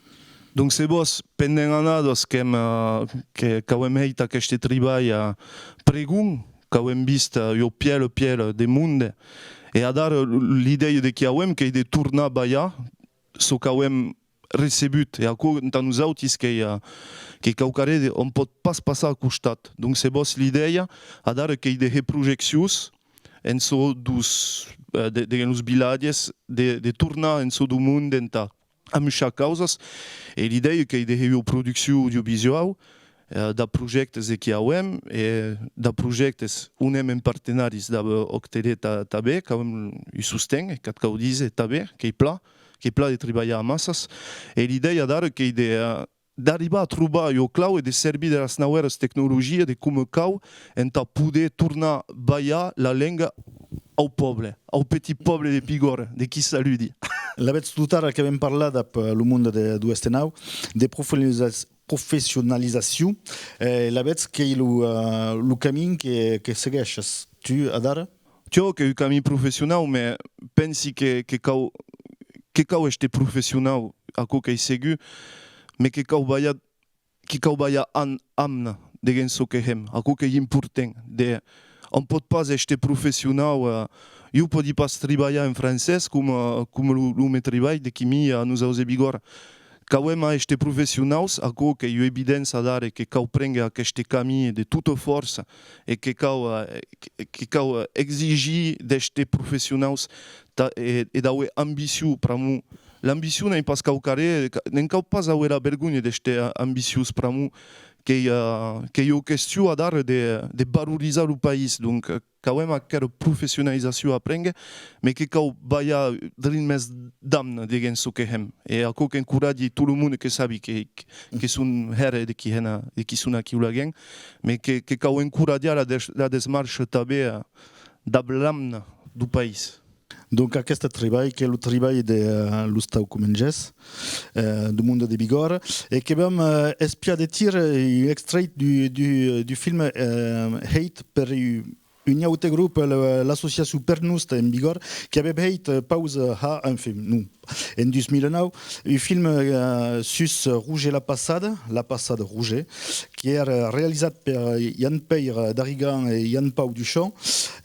Donc, se vòs, pendent annadas qu'èm, eh, que, qu'auem hèit aqueste tribalh, eh, pregon, qu'auem vist, eh, ua pièla, pièla de monde, e adara, l-, l'idèia de qui auem qu'ei de tornar balhar çò qu'auem recebut, e aquò entà nosautis qu'ei, eh, qu'ei quauquarren de, òm pòt pas passar a costat. Donc, se vòs, l'idèia, adara, qu'ei de hèr projeccions en çò deus, eh, de, de los vilatges, de, de tornar en çò deu monde entà amuishar causas, e l'idèia qu'ei de hèr ua produccion audiovisuau, eh, dab projèctes de qui auem, e dab projèctes on èm en partenaris dab Òc Tele ta-, tanben, qu'auem un sosten, e qu'ac cau díser tanben, qu'ei plan, qu'ei plan de tribalhar amassas, e l'idèia adara qu'ei de, eh, d'arribar a trobar ua clau e de servir de las nauèras tecnologias de coma cau entà poder tornar balhar la lenga au pòble, au petit pòble de Bigòrra, de qui saludi. Lavetz, totara qu'avem parlat dab, eh, lo monde de, deu Estenau, de professionaliza-, professionalizacion, eh, lavetz qu'ei lo, eh, lo camin que, que segueishes tu adara? Tiò, qu'ei un camin professionau, mès pensi que, que cau, que cau èster professionau, aquò qu'ei segur, mès que cau balhar, que cau balhar an-, amna deguens çò que hèm, aquò qu'ei important. De, òm pòt pas èster professionau, eh, ieu pòdi pas tribalhar en francés coma, coma lo, lo me tribalh de quimi a Nosaus e Bigòrra. Qu'auem a èster professionaus, aquò qu'ei ua evidéncia adara, que cau prénguer aqueste camin de tota fòrça e que cau, eh, que, que cau, eh, exigir d'èster professionaus ta-, e, e d'aver ambicion, pr'amor l'ambicion n'ei pas quauquarren, ca-, ne'n cau pas aver la vergonha d'èster a-, ambiciós, pr'amor qu'ei, eh, qu'ei ua question adara de, de valorizar lo país. Donc, eh, qu'auem aquera professionalizacion a prénguer, mès que cau balhar drin mès d'amna deguens çò que hèm. E aquò qu'encoratgi tot lo monde que sabi que, que, que son hèra de qui hèn a-, de qui son aquiu laguens, mès que, que cau encoratjar la des-, la desmarcha tanben, eh, dab l'amna deu país. Donc aqueste tribalh, qu'ei lo tribalh de, eh, los tau comengèrs, eh, deu monde de Bigòrra, e que vam, eh, espiar de tira un extrèit deu, deu, deu film, eh, hèit per un, un aute grop, la, l'associacion Per Noste en Bigòrra, qui avèm hèit, eh, pausa, eh, ha, enfin, non, en dus mila nau, un film, eh, sus Roger Lapassada, Lapassada Roger, qui èra realizat per Jan-Pèire Darrigan e Jan-Pau Duchamp,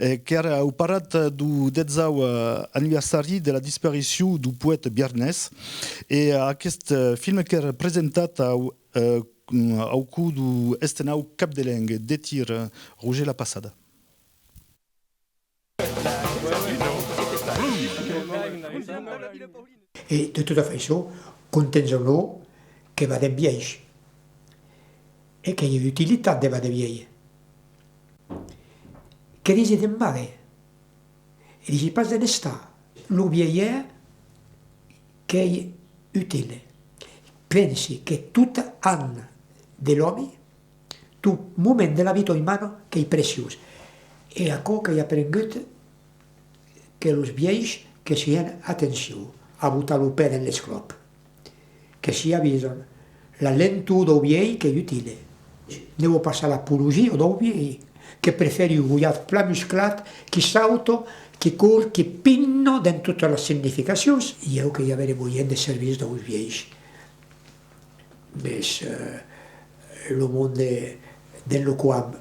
e qu'èra au parat deu dètz-au, eh, anniversari de la disparicion deu poèta biarnés. E aqueste, eh, film qu'èra presentat au, eh, au còr deu Estenau Cap de Lenga, de tira, eh, Roger Lapassada. E de tota faiçon, contents o non, que vadem vièlhs. E qu'ei utilitat de vàder vièlh. Que disi d'en vàder? E disi pas de n'estar. Lo vièlh qu'ei utile. Pensi que tot an de l'òmi, tot moment de la vita umana qu'ei preciós. E aquò qu'ei aprengut que los vièlhs que sian atencion a botar lo pè dens l'esclòp, que s'i avison. La lentor dau vièlh qu'ei utile. Ne vau pas a l'apologia dau vièlh, que prefèri gojat plan musclat, qui sauta, qui cor, qui pina dens totas las significacions. Ieu que i avère moien de servir daus vièlhs. Mès, eh, lo monde dens lo quau,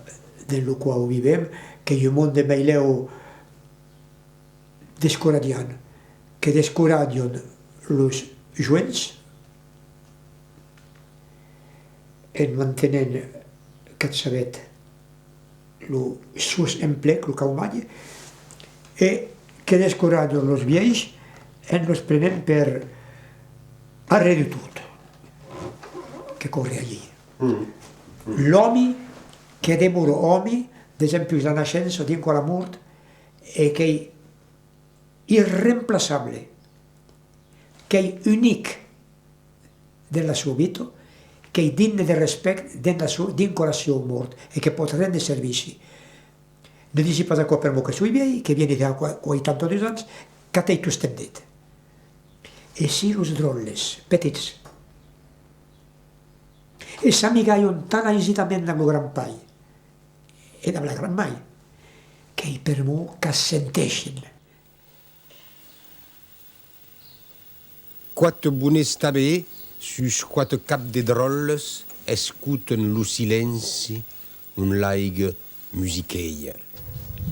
dens lo quau vivem, qu'ei un monde meilèu descoratjant, que descoratjan los joens en mantenent, qu'at sabetz, lo sos emplec, lo caumatge, e que descoratjan los vièlhs en los prenent per arré de tot. Que corre allí. L'òmi que demora òmi, desempuish la naishença dinc a la mort, e qu'ei irremplaçable, qu'ei unic dens la sua vita, qu'ei digne de respèct dens la sua, dinc a la sua mort, e que pòt rendre servici. Ne disi pas aquò per'mor que soi vièlh, que vieni de qua-, quaitanta-dus ans, qu'at ei tostemps dit. E si los dròlles, petits, e s'amigalhan tan aisidament damb lo gran pair e damb la gran mair, qu'ei per'mor qu'as senteshin. Quate bonets tanben, sus quate cap de dròlles, escotan lo silenci on l'aiga musiqueja.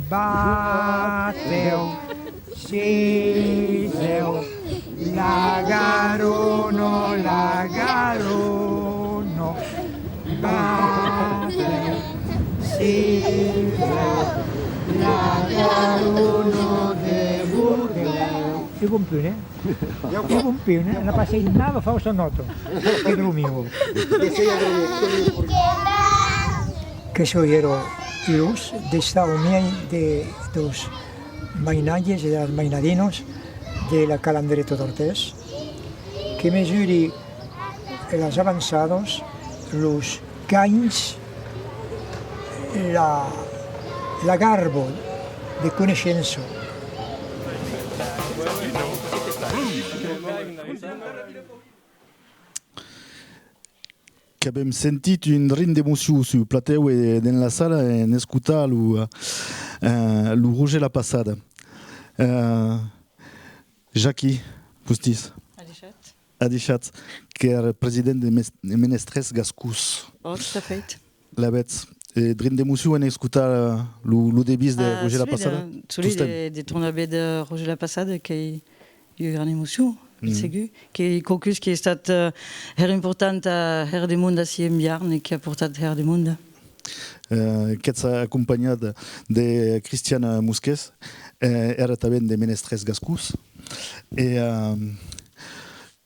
Batèu, sisèu, la Garona, la Garona. Batèu, sisèu, la Garona de Bordèu. Segon punt, eh? Segon punt, eh? N'a pas hèit nada faussa nòta. Que dormiu. Que soi era urós d'estar au miei de, deus mainatges e de las mainadinas de la Calandreta d'Artés, que mesuri las avançadas, los ganhs, la, la garba de coneishença. Qu'avem sentit un drin d'emocion sul platèu e dens la sala en escotar lo, eh, lo Roger Lapassada. Eh, Jackie Poustís. Adishatz. Adishatz, qu'èra president de mes-, de Menestrèrs Gascons. Oh, tot a fèit. Lavetz, eh, drin d'emocion en escotar, eh, lo, lo devís de Roger Lapassada? Ah, solide, eh, solide de, de tornar véder Roger Lapassada, qu'ei ua gran emocion, per segur. Qu'ei quauqu'us qui a estat, eh, hèra important a hèra de monde ací en Biarn e qui a portat hèra de monde. Eh, qu'ètz acompanhat de Cristiana Mosqués, eh, èra tanben de Menestrèrs Gascons. E, eh,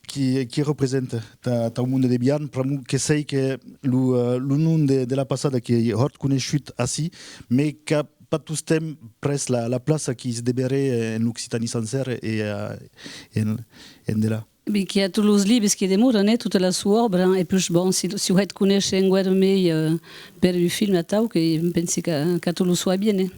qui, qui representa tà, tau monde de Biarn, pr'amor que sèi que lo, eh, lo nom de, de Lapassada qu'ei hòrt coneishut ací, mes qu'a pas tostemps pres la, la plaça qui's deveré, eh, en l'Occitània sancèra e, eh, en, en delà. Mès qu'i a tots los libres qui demoran, eh, tota la sua òbra, e puish, bon, si, si o hèt conéisher enqüèra mei, eh, per un film atau, que pensi qu'a, qu'a tot lo soi bien, eh.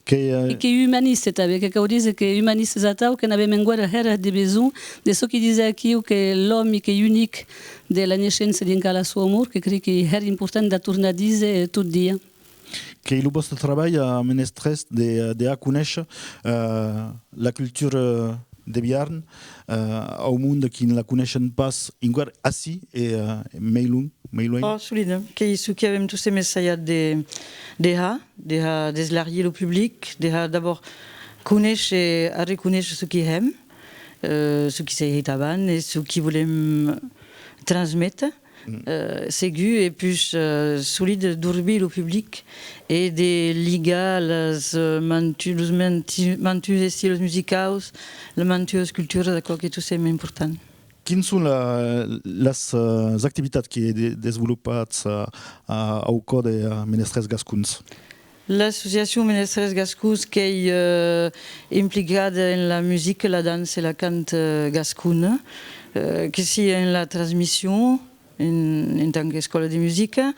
Qu'ei, eh, e qu'ei umaniste tanben, que cau díser que umanistes atau que n'avem enqüèra hèra de besonh, de çò qui disè aquiu que l'òmi qu'ei unic de la neishença dinc a la sua mort, que crei qu'ei hèra important d'a tornar díser, eh, tot dia. Qu'ei lo vòste trabalh a Menestrèrs de, de har conéisher, eh, la cultura de Biarn, eh, au monde qui ne la coneishen pas, enqüèra ací e, eh, mei lon, mei luenh. Oh, solide, qu'ei çò qui avem tostemps essajat de, de har, de har, d'eslargir lo public, de har d'abòrd conéisher, arreconéisher çò qui hèm, eh, çò qui s'ei hèit abans e çò qui volem transméter. eh, segur, e pus, eh, solide d'orbir lo public e de ligar las, eh, mantu-, los mantu-, mantuns estils musicaus, las mantuas culturas, aquò que tostemps important. Quins son la, las, eh, activitats que de-, desvolopatz, eh, a-, au còr de, eh, Menestrèrs Gascons? L'associacion Menestrèrs Gascons qu'ei, eh, implicada en la musica, la dança e la canta, eh, gascona, eh, que sia en la transmission, en, en tant qu'escòla de musica,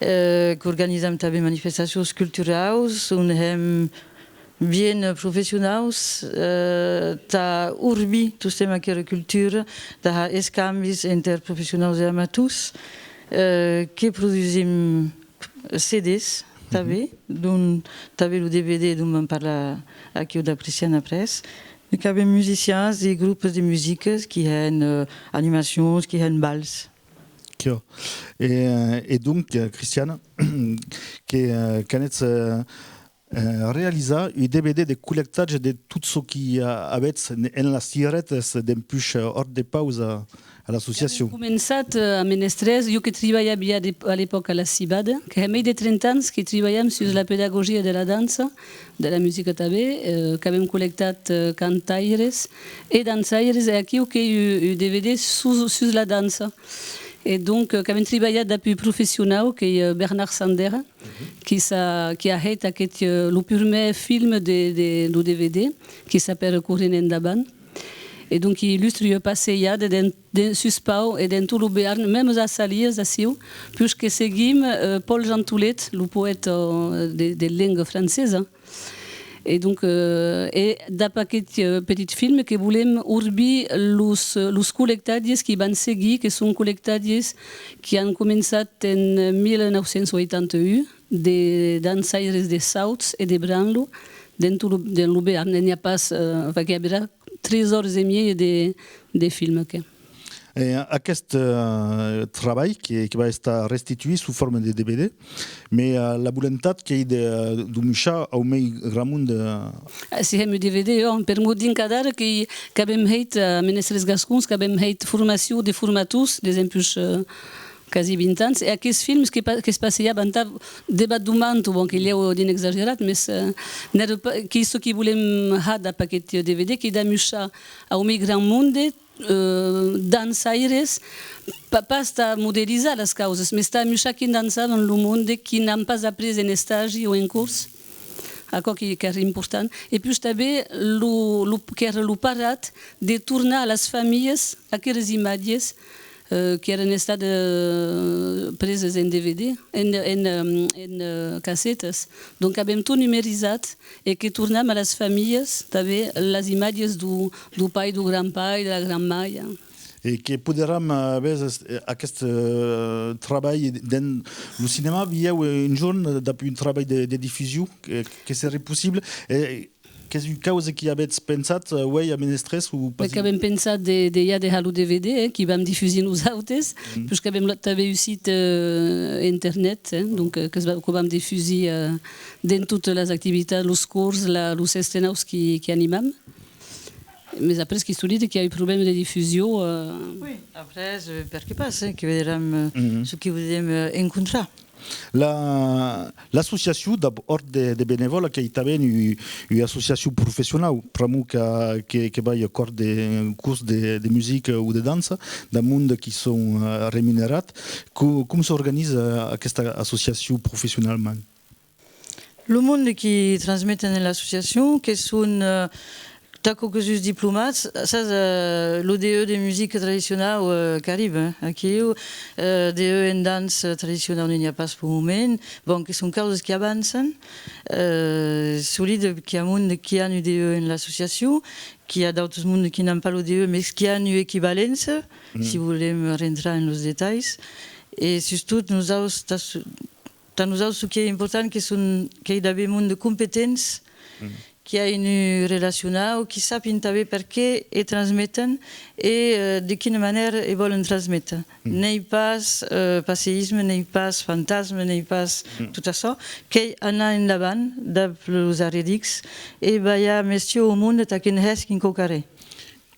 eh, qu'organizam tanben manifestacions culturaus, on hèm bien professionaus, eh, tà orbir tostemps aquera cultura, tà har escambis enter professionaus e amators, eh, que produsim C Ds, tanben, donc tanben lo D V D dont vam parlar aquiu dab Cristian après. E qu'avem musicians e gropes de musica qui hèn, eh, animacions, qui hèn bals. Quiò. E, eh, e donc, eh, Cristian, que, eh, qu'anètz, eh, eh, realizar un D V D de collectatge de tot çò qui, eh, avètz en, en las tiretas dempuish, eh, Òrt de Paus a, a l'associacion. Qu'avem començat, eh, a Menestrèrs, jo que tribalhavi a l'ep-, a l'epòca a la Civada, que hè mei de trenta ans que tribalham sus la pedagogia de la dança, de la musica tanben, eh, qu'avem collectat, eh, cantaires e dançaires, e aquiu qu'ei un, un D V D sus, sus la dança. E donc, eh, qu'avem tribalhat dab un professionau, qu'ei, eh, Bernard Sandera, qui s'a, qui a hèit aqueth, eh, lo prumèr film de, de, lo D V D, qui s'apèra Corrent endavant. E donc, qui illustra ua passejada den, den, sus Pau e den tot lo Bearn, mèmes a Salias, aciu, puish que seguim, eh, Paul Jean Toulet, lo poèta, eh, de, de lenga francesa. E donc, eh, e dab aqueth, eh, petit film que volem orbir los, los collectatges qui van seguir, que son collectatges qui an començat en mil nau cents ueitanta un, de dançaires de Sauts e de Branlo, dens lo, dens lo Bearn. N'i a pas, eh, enfin, que i averà tres oras e mieja de, de film, que. E aqueste, eh, trabalh que, que va estar restituït sous forma de D V D, mes, eh, la volentat qu'ei de, eh, d'o muishar au mei gran monde, eh. Ah, si hèm un D V D, ò, permor dinc adara que, qu'avem hèit, eh, a Menestrèrs Gascons, qu'avem hèit formacion de formators, desempuish, eh, quasi vint ans, e aqueths films que pa-, que's passejavan tà debat deu manto, bon, que lhèu, eh, d'un exagerat, mes, eh, n'èra pas, qu'ei çò qui volem har dab aqueth D V D, qu'ei d'amuishar au mei gran monde, eh, dançaires, pa-, pas tà modelizar las causas, mes tà amuishar quin dançavan lo monde qui n'an pas après en estagi o en cors. Aquò qui, qu'èra important. E puish tanben lo, lo, qu'èra lo parat de tornar a las familhas aqueras imatges, eh, qui èran estadas, eh, presas en D V D, en, en, em, en, eh, cassetas. Donc, avem tot numerizat e que tornam a las familhas tanben las imatges deu, deu pair, deu gran-pair, de la gran-mair. E que poderam, eh, aver, eh, aqueste, eh, trabalh dens lo cinèma, bilhèu, eh, un jorn, eh, dab un trabalh de, de difusion, que, que seré possible. E qu'es ua causa qui avètz pensat, eh, uei a Menestrèrs o pas? Qu'avem pensat de, de, ja de har lo D V D, eh, qui vam difusir nosautes, puish qu'avem lo, tanben un site, eh, internet, eh, donc, eh, que's va, que vam difusir, eh, dens totas las activitats, los cors, la, los estenaus qui, qui animam. Mes après, qu'ei solide, qu'i a un problèma de difusion, eh. Oui, après, eh, perqué pas, eh, que vederam, eh, çò qui podem, eh, encontrar. La, l'associacion dab Òrt de, de Benevòla, qu'ei tanben u-, ua associacion professionau, pr'amor que, que, que vai a còr de cors de, de musica o de dança, dab monde qui son, eh, remunerats. Co-, com s'organiza aquesta associacion professionalament? Lo monde qui transmeten en l'associacion, que son, eh, tà quauques uns diplomats, sas, eh, lo D E de musica tradicionau, eh, qu'arriba, eh, aquiu, eh, D E en dança tradicionau n'i a pas peu moment, bon, que son causas qui avançan, eh, solide qu'i a monde qui an un D E en l'associacion, qu'i a d'autes monde qui n'an pas lo D E, mes qui an ua equivalença, si volem rentrar en los detalhs, e sustot nosaus, tà su-, tà nosaus, çò qui ei important, que son, qu'ei d'aver monde competents, qui a un relacionau, qui sapin tanben perqué e transmeten e, eh, de quina manèra e vòlen transméter. N'ei pas, eh, passeisme, n'ei pas fantasme, n'ei pas tot açò, qu'ei anar endavant dab los arredics e balhar mestièr au monde tà que'n hèsquin quauquarren.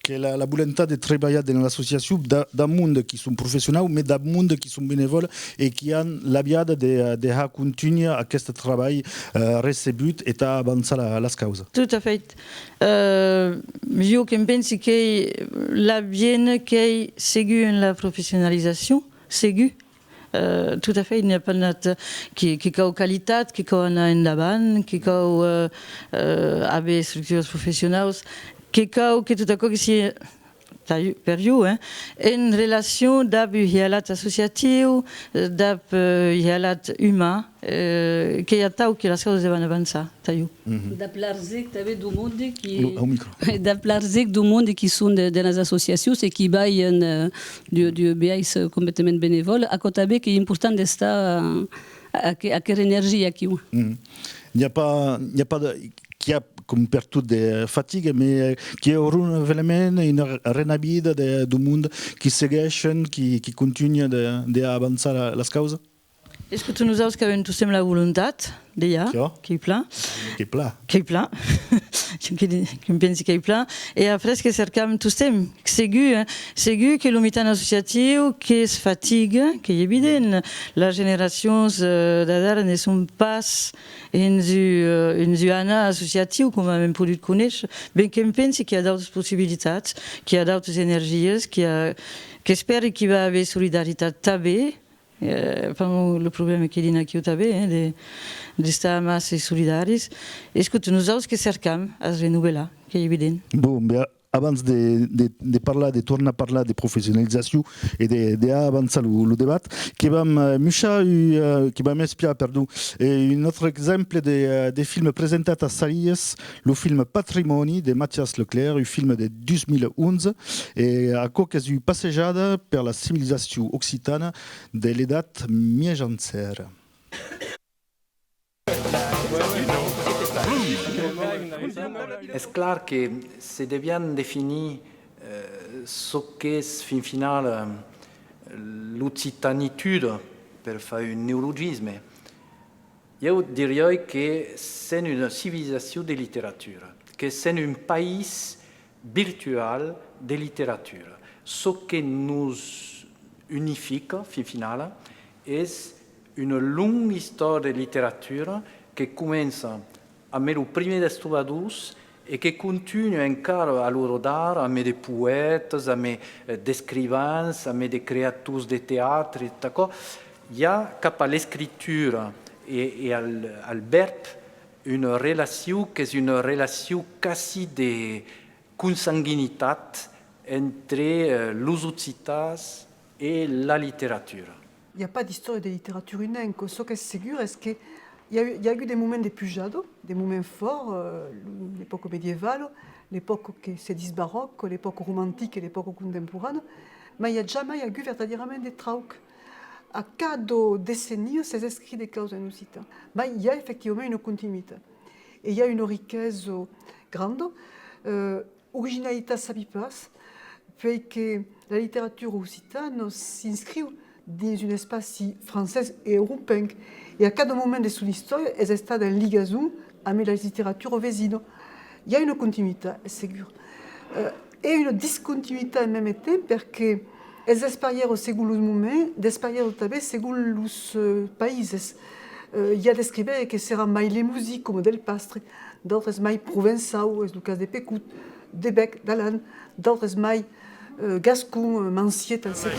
que la, la volontat de trebalhar dins l'associacion dab, dab monde qui son professionaus, mai dab monde qui son benevòles e qui an l'aviada de, de har contunhar aqueste trabalh, eh, recebut e tà avançar la, las causas. Tot a fait. Eh, jo que'm pensi que l'aviéner qu'ei segur en la professionalizacion, segur. Eh, tot a fait, n'i a pas nat que, que cau qualitat, que cau anar endavant, que cau, eh, eh, aver estructuras professionaus, que cau que tot aquò que sigue, tà jo, per jo, eh, en relacion dab un hialat associatiu, eh, dab, eh, un hialat uman, eh, qu'ei atau que las causas van avançar, tà jo. Dab l'argent tanben deu monde qui, Lo- au micro. Dab l'argent deu monde qui son de, de las associacions e qui balhan, eh, de, de biais, eh, completament benevòle, aquò tanben qu'ei important d'estar, eh, a, a, aquera energia aquiu. N'i a pas, n'i a pas de, qu'i a, com pertot, de fatiga, mai, eh, qu'i a un renovelament, una re-, renavida de, deu monde qui segueishen, qui, qui contunha de, de avançar la, las causas? Escota, nosauts qu'avem tostemps la volontat, dejà, qu'ei plan. Qu'ei plan. Qu'ei plan. Que, que'm pensi qu'ei plan. E après que cercam tostemps, segur, eh, segur que lo mitan associatiu que's fatiga, qu'ei evident. Las generacions, eh, d'adara ne son pas hens un, eh, hens un anar associatiu, coma avem podut conéisher. Ben que'm pensi qu'i a d'autas possibilitats, qu'i a d'autas energias, qu'i a, qu'espèri qu'i va aver solidaritat tanben, eh, pr'amor lo problèma qu'ei drin aquiu tanben, eh, de, d'estar amassa e solidaris. Escota, nosauts que cercam a renovelar, qu'ei evident. Bon, ben, abans de, de, de parlar, de tornar parlar de professionalizacion e de, de avançar lo, lo debat, que vam, eh, muishar, eh, que vam espiar, perdon, eh, un autre exemple de, eh, de film presentat a Salias, lo film Patrimòni de Mathias Leclerc, un film de dos mil onze, e aquò qu'es ua passejada per la civilizacion occitana de l'Edat Mièjancèra. Es clar que se deviam definir, eh, çò qu'es, fin finala, eh, l'occitanitud, per far un neologisme, ieu diriái que sèm una civilizacion de literatura, que sèm un país virtual de literatura. Çò que nos unifica, fin finala, es una longa istòria de literatura que comença amb lo primièr dels trobadors e que contunha encara a l'ora d'ara amb de poètas, amb, eh, d'escrivans, amb de creators de teatre, tot aquò. I a cap a l'escritura e, e al, al vèrb una relacion qu'es una relacion quasi de consanguinitat entre, eh, los occitans e la literatura. I a pas d'istòria de literatura unenca. Çò qu'es segur es que i a, i a agut de moments de pujada, de moments fòrts, eh, l'epòca medievala, l'epòca que se ditz barròca, l'epòca romantica e l'epòca contemporana, mas i a jamai agut vertadièrament de trauc. A cada decenni s'es escrit de causas en occitan, mas i a efectivament una continuitat. E i a una riquesa granda, eh, originalitat, sabi pas, puèi que la literatura occitana s'inscriu dins un espaci francés e europenc, e a cada moment de son istòria es estada en ligason amb las literaturas vesinas. I a una continuitat, es segur. Eh, e una discontinuitat en mème temps, perque es desparièra segon los moments, desparièra tanben segon los, eh, païses. Eh, i a d'escrivèires que seràn mai lemosins, coma Delpastre, d'autres mai provençaus, es lo cas de Pecout, de Bèc, d'Alan, d'autres mai, eh, gascon, eh, Manciet, etcetèra.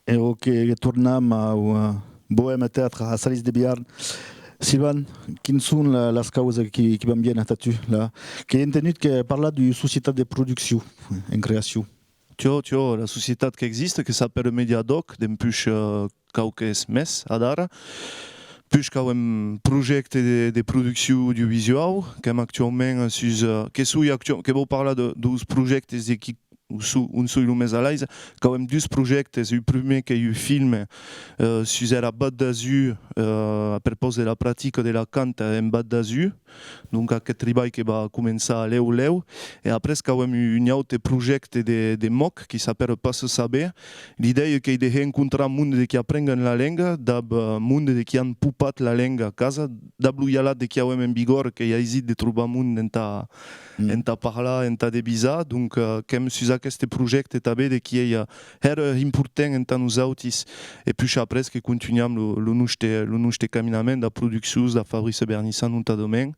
E ok, que tornam au, eh, Bohème Théâtre a Salias de Biarn. Silvan, quin son la, las causas qui, qui van bien atà tu, la? Qu'èi entenut que parlar d'ua societat de produccion en creacion. Tiò, tiò, la societat qu'existe, que s'apèra Mediadoc, dempuish, eh, quauques mes adara. Puish qu'auem projècte de, de produccion audiovisuau, qu'èm actuaument sus, eh, que soi actu-, que vau parlar de, deus projèctes de qui on soi, on soi lo mès a l'aise. Qu'avem dus projèctes, un prumèr qu'ei un filme, eh, sus era Vath d'Asur, eh, a perpòs de la practica de la canta en Vath d'Asur. Donc aqueth tribalh que va començar lèu lèu. E après qu'avem un, un aute projècte de, de mòc qui s'apèra Passa Saber. L'idèia qu'ei de hèr encontrar monde de qui aprengan la lenga dab, eh, monde de qui an popat la lenga a casa, dab lo hialat de qui avem en Bigòrra, qu'ei aisit de trobar monde entà, entà parlar, entà devisar. Donc, eh, qu'èm sus aqueste projècte tanben de qui ei, eh, hèra important entà nosautis. E puish après que contunham lo, lo noste, lo noste caminament da produccions, da Fabrice Bernissa notadament.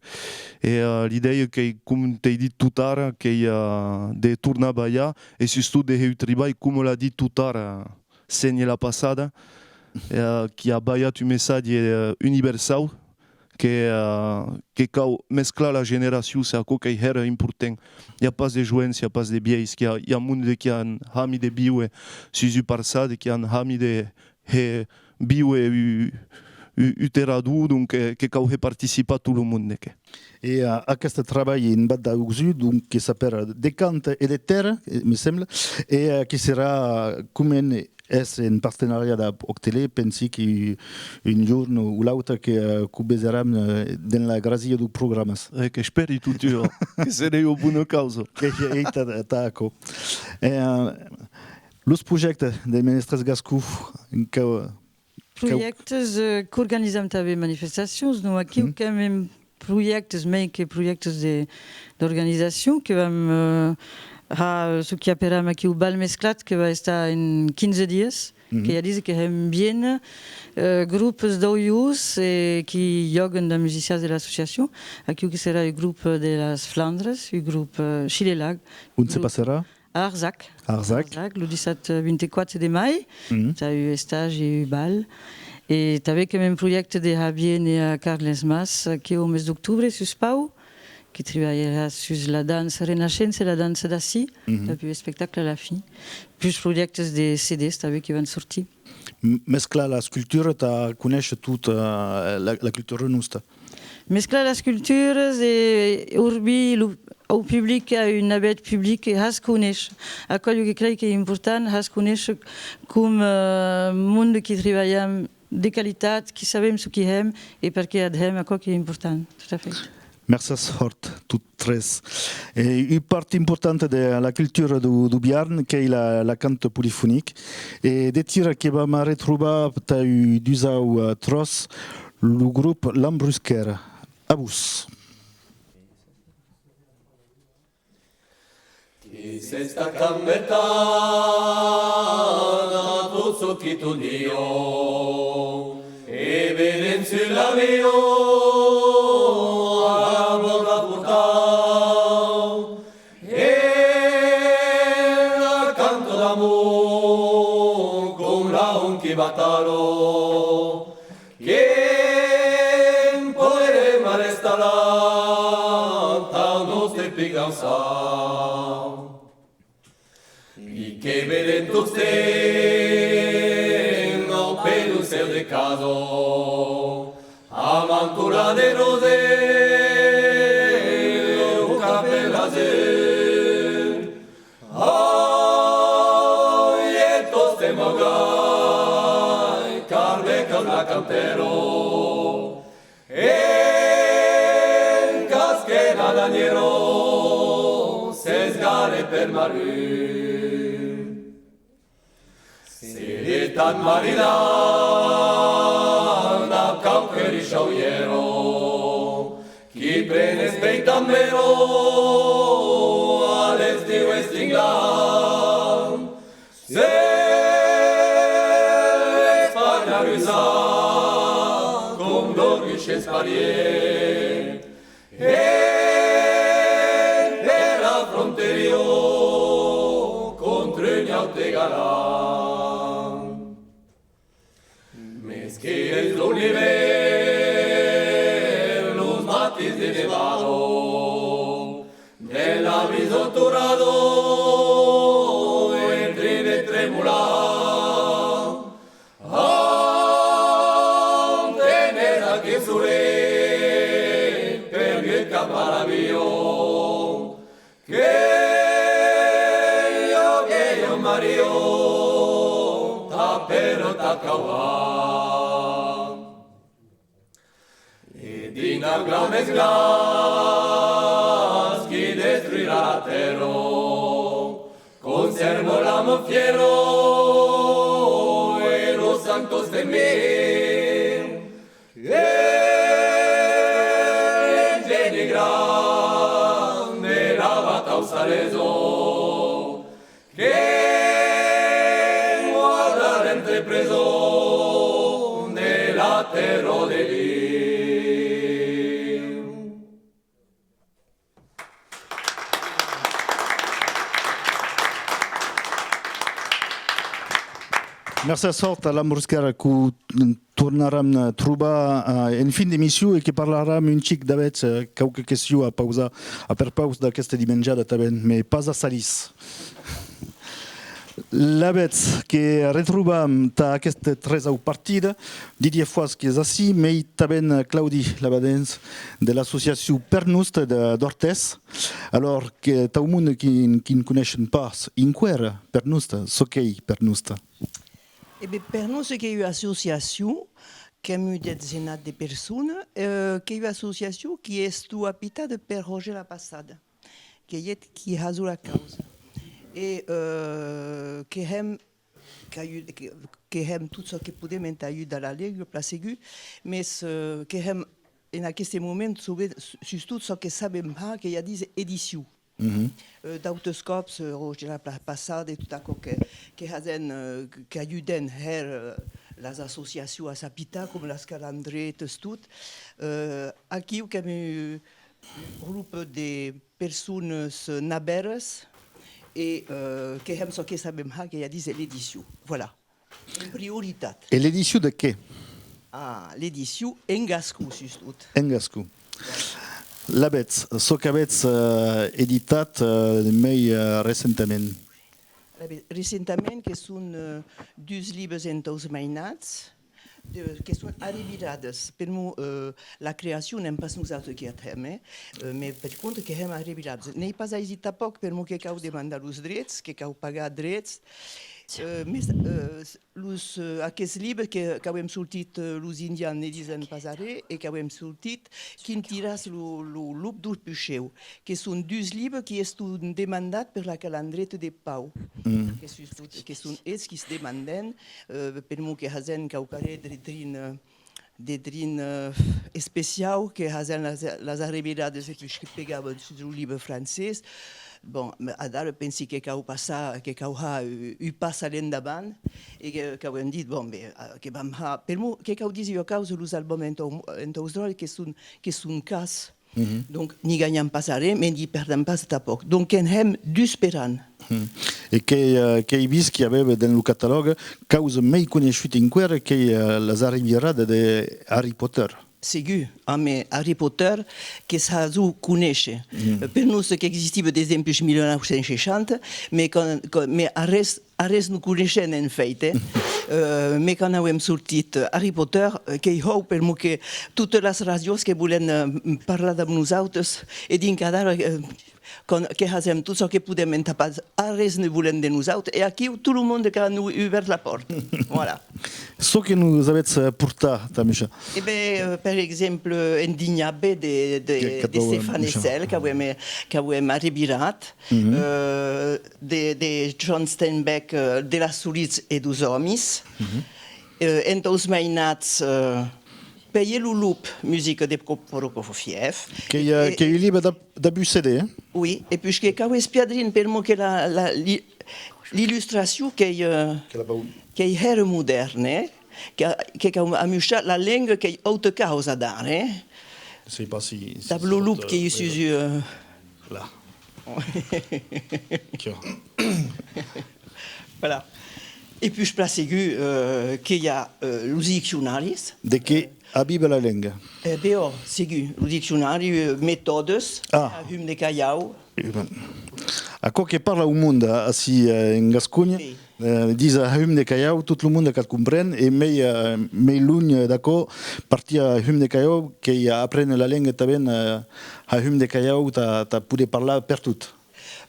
E, eh, l'idèia qu'ei, com t'èi dit totara, qu'ei, eh, de tornar balhar e sustot de hèr un tribalh, coma l'a dit totara Sénher la Passada, eh, qui a balhat un messatge, eh, universau, que, eh, que cau mesclar las generacions, e aquò qu'ei hèra important. I a pas de joens, i a pas de vielhs, que i a, i a monde qui an hami de víver sus un parçan, qui an hami de hèr víver u, u, un terrador, donc, eh, que cau hèr participar tot lo monde, que. E, eh, aqueste trabalh en Vath d'Asur, donc, que s'apèra De canta e de tèrra, eh, me sembla, e, eh, que serà, coma en, es en partenariat dab Òctele, pensi que un jorn o l'aute que, eh, qu'o veseram, eh, dens la grasilha deus programas. E qu'espèri totun, que seré ua bona causa. Que ei tà, tà aquò. E, eh, los projèctes de Menestrèrs Gascons, que, que... Projèctes, eh, qu'organizam tanben manifestacions, non? Aquiu qu'èm en projèctes, mei que projèctes de, d'organizacion, que vam, eh, har çò qui aperam aquiu bal mesclat, que va estar en quinze dias, que ja dise que hèm viéner, eh, gropes d'aulhors e qui jòguen damb musicians de l'associacion. Aquiu que serà un grop de las Flandras, un grop, eh, Chilelac. On se passarà? A Arsac. A Arsac. Arsac, lo dissabte vint-e-quatre de mai, tà un estagi e un bal. E tanben qu'èm en projècte de har viéner a Carles Mas, aquiu au mes d'octobre, sus Pau, qui tribalharà sus la dança renaishença e la dança d'ací, dab un espectacle a la fin. Plus projèctes de C Ds tanben qui van sortir. M-, mesclar las culturas tà conéisher tot, eh, la, la cultura nosta. Mesclar las culturas e orbir lo, au public, a un navèth public, e has conéisher. Aquò jo que crei qu'ei important, has conéisher com, eh, monde qui tribalham de qualitat, qui sabem çò qui hèm e perqué ac hèm, aquò qu'ei important, tot a fait. Mercés hòrt, tot tres. E ua part importanta de la cultura deu, deu Biarn, qu'ei la, la canta polifonic. E de tira que vam arretrobar tà un dusau, eh, tròç, lo grop L'Ambrusquèra. A vos. Qui s'està cambeta da tot çò qui tu diu, e venent sus la via a la vòrda portau, e la canta d'amor com la hont qui batalo, que'n poderem arrestar la tau nòste pic dansau. I que vedem tostemps au pè deu cèu de caso, a mantura de rose, lo capèl azul, Ai, e tostemps au gai, car de cau la cantèro, en casquena d'anièro, s'esgare per marrut. Se de tan maridar dab quauque richaulhèro, qui pren espèit tanben a l'estiu estinglan, se Espanha russa com d'orgulh s'esparier, e per la fronteriá contra un aute galan. Mes que es l'univers los matins de nevado, de la brisa torrado, entre de tremolar, Antenes aquel solet perduet cap a l'avion, que Acabar. E dins la gla més glas qui destruirà la terra, conserva l'ama fiera e lo sang tostemir. E l'engeni grand de la batau salesa, que guarda l'entrepresa de la terra de Diu. Mercés fòrt, Alain Brusquer, que tornaram trobar, eh, en fin d'emission e que parlaram un chic, d'avètz, eh, quauque question a pausar a perpaus d'aquesta dimenjada tanben, mès pas a Salís. Lavetz, que retrobam tà aquesta tresau partida Didier Foix, qu'es ací, mei tanben Claudi Labadens de l'associacion Per Noste de, d'Ortès. Alòrs, que tau monde qui, qui ne coneishen pas enqüèra Per Noste, çò qu'ei Per Noste? E ben, Per Noste qu'ei ua associacion qu'èm un detzenat de personas, eh, qu'ei ua associacion qui estó apitada per Roger Lapassade, qu'ei eth qui hasó la causa. E, eh, que hèm, qu'aju-, que, que hèm tot çò que podem entà ajudar la lenga, plan segur, mès, eh, que hèm en aqueste moment, sovent, su-, sustot çò que sabem har, qu'ei a díser edicion. Eh, d'autes còps, eh, Roger Lapassade e tot aquò que, que hasèn, eh, que, qu'ajuden hèr, eh, las associacions a s'apitar, com las calandretas, tot. Eh, aquiu qu'èm un grop de personas navèras e, eh, que hèm çò que sabem har, qu'ei a díser l'edicion. Voilà. En prioritat. E l'edicion de qué? Ah, l'edicion en gascon, sustot. En gascon. Lavetz, çò qu'avetz, eh, editat, eh, mei, eh, recentament? Alavetz, recentament que son, eh, dus libes entaus mainats, de, que son arrevirades. Per'mor, eh, la creacion n'èm pas nosautres qui ac hèm, eh? Eh, mès per contra que hèm arrevirades. N'ei pas aisit tanpòc, per'mor que cau demandar los drets, que cau pagar drets. Eh, mès, eh, los, eh, aqueths libes que, qu'auem sortit, eh, los indians ne disen pas arren, e qu'auem sortit Quin tiràs lo, lo lop deu puishèu, que son dus libes qui estón demandats per la Calandreta de Pau. Que sustot, que son eths qui's demandèn, eh, per'mor que hasèn quauquarren de drin, eh, de drin, eh, especiau, que hasèn las, las arrevirades e puish que pegavan sus lo libe francés. Bon, adara pensi que cau passar, que cau har u-, un pas a l'endavant, e que, qu'auem dit, bon, ben, eh, que vam har, per'mor que cau díser ua causa, los albums entau, entaus dròlles que son, que son cars. Donc, n'i ganham pas arren, mès n'i perdam pas tanpòc. Donc, que'n hèm dus per an. E qu'ei, eh, qu'ei vist qu'i avèva dens lo catalòg causa mei coneishut enqüèra, qu'ei, eh, las arrevirades de Harry Potter. Segur, amé Harry Potter que's hasó conéisher. Eh, per nos qu'existiva desempuish mila nau cents seishanta, mès quan, quan, mès arrés, arrés non coneishèn en fèit, eh. Eh, mès quan auem sortit Harry Potter, eh, qu'ei hòu, per'mor que totas las ràdios que volèn, eh, parlar damb nosautes, e dinc adara, eh, quan, que hasèm tot çò que podèm entà pas arrés ne volèn de nosautes, e aquiu tot lo monde qu'a nos ubèrt la pòrta. Voilà. Çò que nos avètz, eh, portat, Tamusha? E ben, eh, per exemple, un dinhabe de, de, de Stefan Hessel, qu'auem, qu'auem arrevirat, eh, de, de John Steinbeck, eh, De las solits e deus òmis. Eh, entaus mainats, eh, Pèire lo lop, musica de Prokofiev. Qu'ei, eh, qu'ei un libe dab, dab un C D, eh? Oui, e puish que cau espiar drin, per'mor que la, la, l'i-, l'illustracion qu'ei, eh, qu'ei hèra modèrna, eh? Que, que cau amuishar la lenga qu'ei auta causa adara, eh? Dab lo lop qu'ei sus, eh, Là. Voilà. E puish, plan segur, eh, que i a, eh, los diccionaris. De qué aviva la lenga? Eh, ben, ò, segur, los diccionaris, eh, metòdes, a hum de calhau. Aquò que parla au monde, ací, eh, en Gasconha. Eh, dis a hum de calhau, tot lo monde qu'at compren, e mei, eh, mei lunh d'aquò, partir a hum de calhau, qu'ei apréner la lenga tanben, eh, a hum de calhau, tà, tà poder parlar pertot.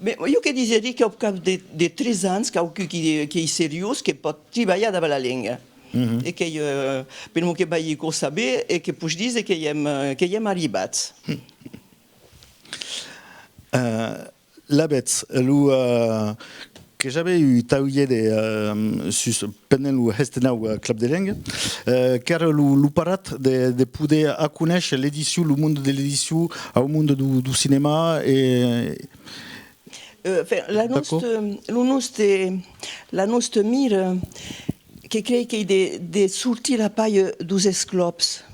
Ben, jo que diserí qu'au cap de, de tres ans, quauqu'un qui, qui ei seriós, que pòt tribalhar dab la lenga. Mhm. E qu'ei, eh, pr'amor que balhi quò saber e que poish díser que i èm, eh, que i èm arribats. Eh, Lavetz, lo, eh, que j'avais eu tau ier de, eh, sus, pendent lo hestenau, eh, Clap de Lenga, eh, qu'èra lo, lo parat de, de poder aconéisher l'edicion, lo monde de l'edicion, au monde du, du cinèma e... Eh, enfin, la... D'acòrd. Nòsta, lo nòste, la nòsta mira, que crei qu'ei de, de sortir la palha deus esclòps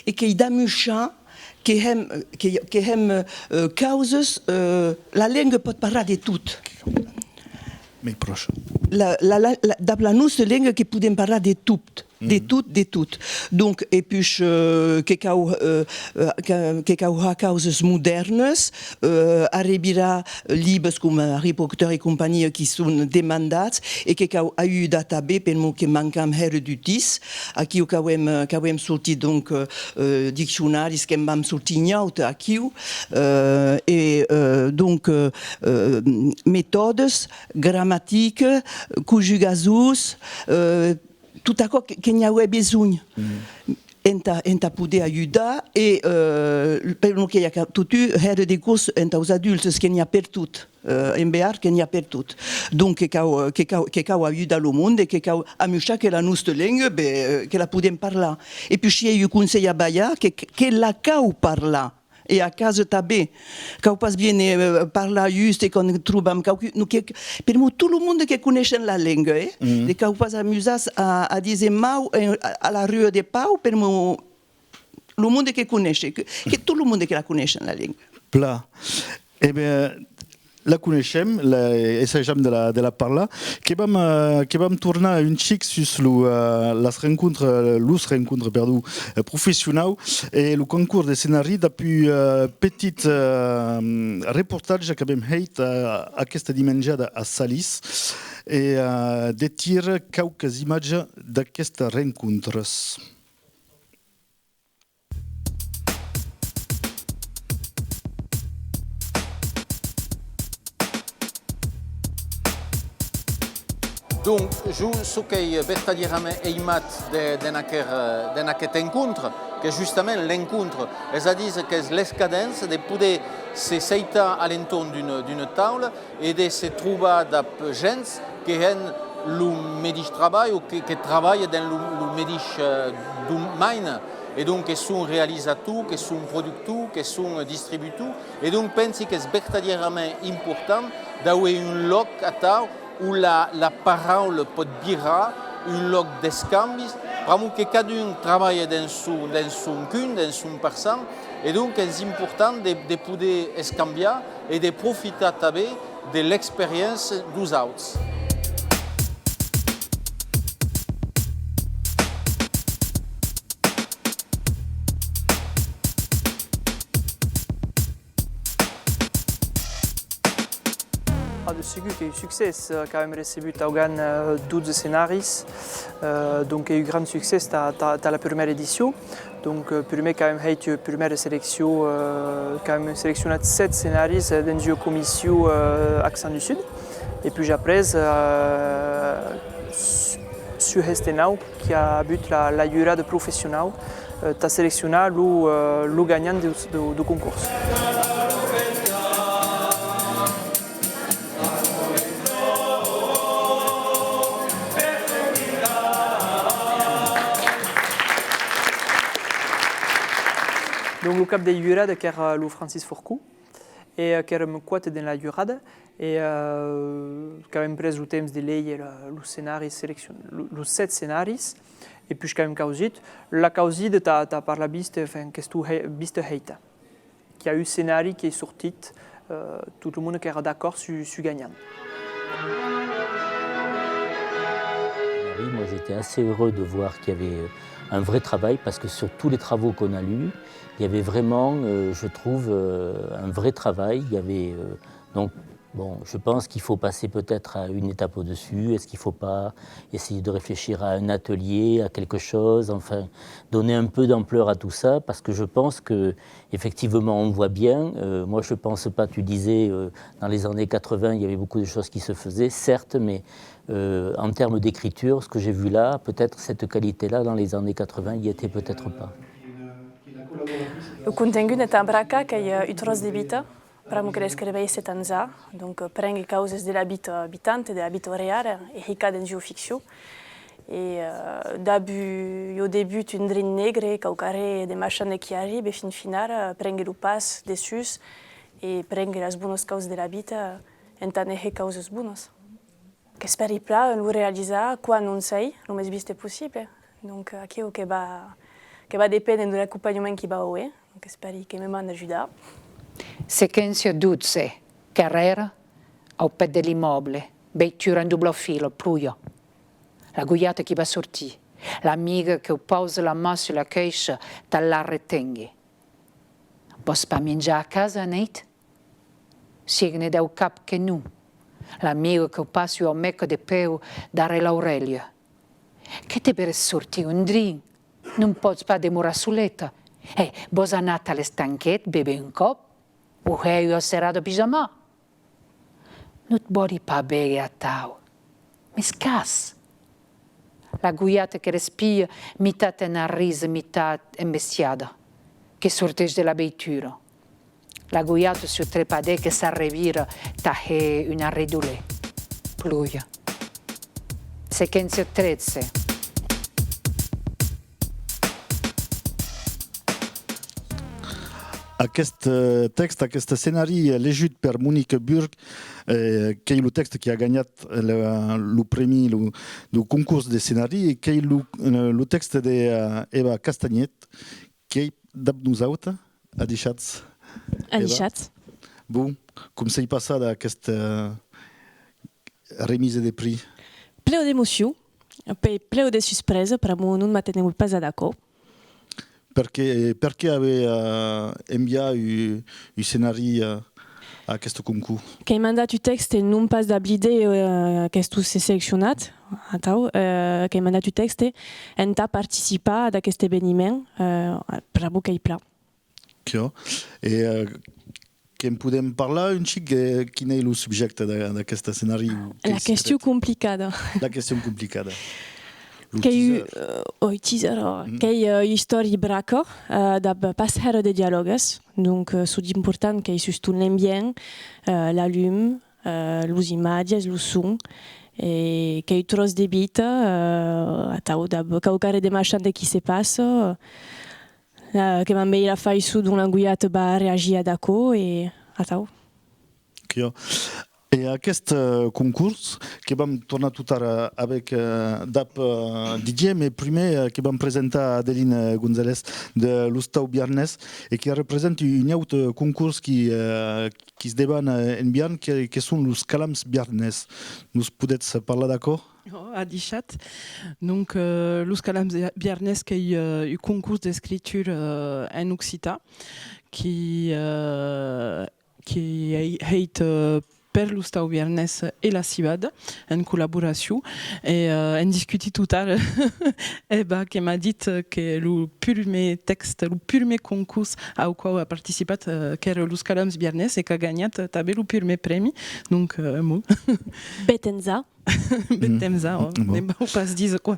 e qu'ei d'amuishar que hèm, que, que hèm, eh, causas, eh, la lenga pòt parlar de tot. Mei pròche. La, la, la, la, dab la nòsta lenga que podem parlar de tot, de tot, de tot. Donc, e puish, eh, que cau, eh, eh, que, que cau har causas modèrnas, eh, arrevirar libes coma Harry Potter e companhia qui son demandats e que cau ajudar tanben, pr'amor que mancam hèra d'utís. Aquiu qu'avem, eh, qu'avem sortit, donc, eh, eh, diccionaris, que'n vam sortir un aute aquiu, eh, e, eh, donc, eh, eh, metòdes, gramatica, conjugacions, eh, tot aquò que, que n'i auè besonh entà, entà poder ajudar e, eh, pr'amor que i a totun hèra de cors entaus adultes, que n'i a pertot, eh, en Bearn que n'i a pertot. Donc que cau, que cau, que cau ajudar lo monde, que cau amuishar que la nòsta lenga, ben, eh, que la podem parlar. E puish, si ei un conselh a balhar, que, que la cau parlar. E a casa tanben. Cau pas viéner, eh, parlar just e quand trobam quauqu'un, non, que, que, pr'amor tot lo monde que coneishen la lenga, eh? E cau pas amusar-se a, a díser mau, eh, a, a la rua de Pau, pr'amor lo monde que coneishen, que, que tot lo monde que la coneishen, la lenga. Plan. E ben, la coneishem, la, essajam de la, de la parlar. Que vam, eh, que vam tornar un chic sus lo, eh, las rencontres, los rencontres, perdon, eh, professionaus e lo concors de scenari dab un, eh, petit, eh, reportatge qu'avem hèit, eh, aquesta dimenjada a Salís e, eh, de tirar quauques imatges d'aquestas rencontres. Donc, jo çò qu'èi vertadièrament aimat de, d'en aquer, d'en aqueth encontre, qu'es justament l'encontre, es a díser qu'es l'escadença de poder se seitar a l'entorn d'una, d'una taula e de se trobar dab gents que hèn lo medish trabalh o que, que trabalha dens lo, lo medish, eh, domaine, e donc que son realizators, que son productors, que son distributors, e donc pensi qu'es vertadièrament important d'auer un lòc atau on la, la paraula pòt virar un lòc d'escambis, pr'amor que cadun trabalha dens son, dens son cun, dens son parçan, e donc es important de, de poder escambiar e de profitar tanben de l'experiéncia deus auts. Ah, de segur qu'ei un succès, eh, qu'avem recebut augan, eh, dotze escenaris, eh, donc ei un grand succès tà, tà, tà la prumèra edicion. Donc, eh, prumèr qu'avem hèit ua prumèra seleccion, eh, qu'avem seleccionat sèt escenaris, eh, dens ua comission, eh, Accents du Sud. E puish après, eh, su, su hestenau, qu'i a avut la, la jurada professionau, eh, tà seleccionar lo, eh, lo ganhant deu, deu, deu concors. Donc, lo cap de jurada qu'èra lo Francis Fourcou, e, eh, qu'èrem quate dens la jurada, e, eh, qu'avem pres lo temps de léger la, los escenaris seleccion-, lo, los sèt escenaris, e puish qu'avem causit, la causida tà, tà parlar viste, enfin, qu'estó he-, viste heita. Qu'i a un escenari qu'ei sortit, eh, tot lo monde qu'èra d'acòrd su, su ganhant. Oui, moi j'étais assez heureux de voir qu'il y avait, euh, un vrai travail, parce que sur tous les travaux qu'on a lus, il y avait vraiment, euh, je trouve, euh, un vrai travail. Il y avait, euh, donc, bon, je pense qu'il faut passer peut-être à une étape au-dessus. Est-ce qu'il faut pas essayer de réfléchir à un atelier, à quelque chose, enfin, donner un peu d'ampleur à tout ça, parce que je pense que, effectivement, on voit bien, euh, moi je pense pas, tu disais, euh, dans les années quatre-vingts, il y avait beaucoup de choses qui se faisaient, certes, mais Euh, en termes d'écriture, ce que j'ai vu là, peut-être cette qualité-là, dans les années quatre-vingts, il y était peut-être pas. Lo contengut entà bracar qu'ei, euh, un tròç de vita, pr'amor que l'escrivèisse tant ja, donc, euh, prengue causas de la vita vitanta, de la vita reala, e hicar dens ua ficcion. E, euh, dab ua, ua debut un drin negre, quauquarren de maishant de qui arribe, fin finala, prengue lo pas dessús e prengue las bonas causas de la vita entà ne hèr causas bonas. Qu'espèri plan lo realizar quan, non sai, lo mès viste possible. Donc, aquiu que va, que va depéner de l'acompanhament qui va auer. Donc, espèri que me van ajudar. Sequéncia dotze, carrèra, au pè de l'immòble, veitura en dobla fila, pluja. La gojata qui va sortir, l'amiga que'u pausa la man sus la queisha tà l'arreténguer. Vòs pas minjar a casa aneit? Signe dau cap que non. L'amiga que'u passa ua mèca de peu darrèr l'aurelha. Que te veres sortir un drin, non pòts pas demorar soleta. E, vòs anar tà l'estanquet béver un còp? O hèr ua serada pijamà? Non te vòli pas véder atau. Mès cas! La gojata que l'espia, mitat en arrisa, mitat embestiada, que sorteish de la veitura. La gojata sus trepadèr que s'arrevira tà hèr un arredolèr. Pluja. Sequéncia tretze. Aqueste, eh, tèxt, aqueste escenari, eh, legit per Monique Burg, eh, qu'ei lo tèxt qui a ganhat, eh, le, lo prèmi, lo, lo concors d'escenari, e qu'ei lo, eh, lo tèxt de, eh, Eva Castagnet, qu'ei dab nosauta. Adishatz, Eva. Adishatz. Bon, com s'ei passada aquesta, eh, remisa de prèmi? Pleu d'emocion, pe-, pleu de suspresa, pr'amor non m'atenèvi pas ad aquò. Perqué, perqué aver, eh, enviat un, un escenari, eh, a aqueste concors? Qu'èi mandat un tèxte, non pas dab l'idèa, eh, qu'estó seleccionat, atau, eh, qu'èi mandat un tèxte entà participar ad aqueste eveniment, eh, pr'amor qu'èi plan. Quiò. E, eh, que'n podem parlar un chic, eh, quin ei lo subjècte d'a-, d'aqueste escenari? La question complicada. La question complicada. Lo teaser. Qu'ei, eh, oi, teaser, oh. Qu'ei, eh, ua istòria braca, eh, dab pas hèra de dialògues, donc, eh, çò d'important qu'ei sustot l'ambient, eh, la lum, eh, los imatges, lo son, e qu'ei un tròç de vita, eh, atau, dab quauquarren de maishant de qui se passa, eh, que vam veir la faiçon dont la gojata va reagir ad aquò e atau. Quiò. E aqueste, eh, concors que vam tornar tot ara avec, eh, dab, eh, Didier, mes prumèr, eh, que vam presentar Adeline Gonzalez de l'Ostau Biarnés e qui representa un aute concors qui, eh, qui's debana en Biarn, que, que son los Calams Biarnés. Nos podètz parlar d'aquò? Oh, adishatz. Donc, euh, los Calams Biarnés qu'ei, euh, un concors d'escritura, euh, en occitan qui, euh, qui ei hèit, euh, per l'Ostau Biarnés e la Civada en collaboracion. E, euh, en discutir tot ara, Eva que m'a dit que lo purmèr tèxt, lo purmèr concors au quau a participat, euh, qu'èra los Calams Biarnés e qu'a ganhat tanben lo purmèr prèmi. Donc, euh, bon. Bèth enza. Bèth enza, oh. Bon. Ne vau pas díser quan.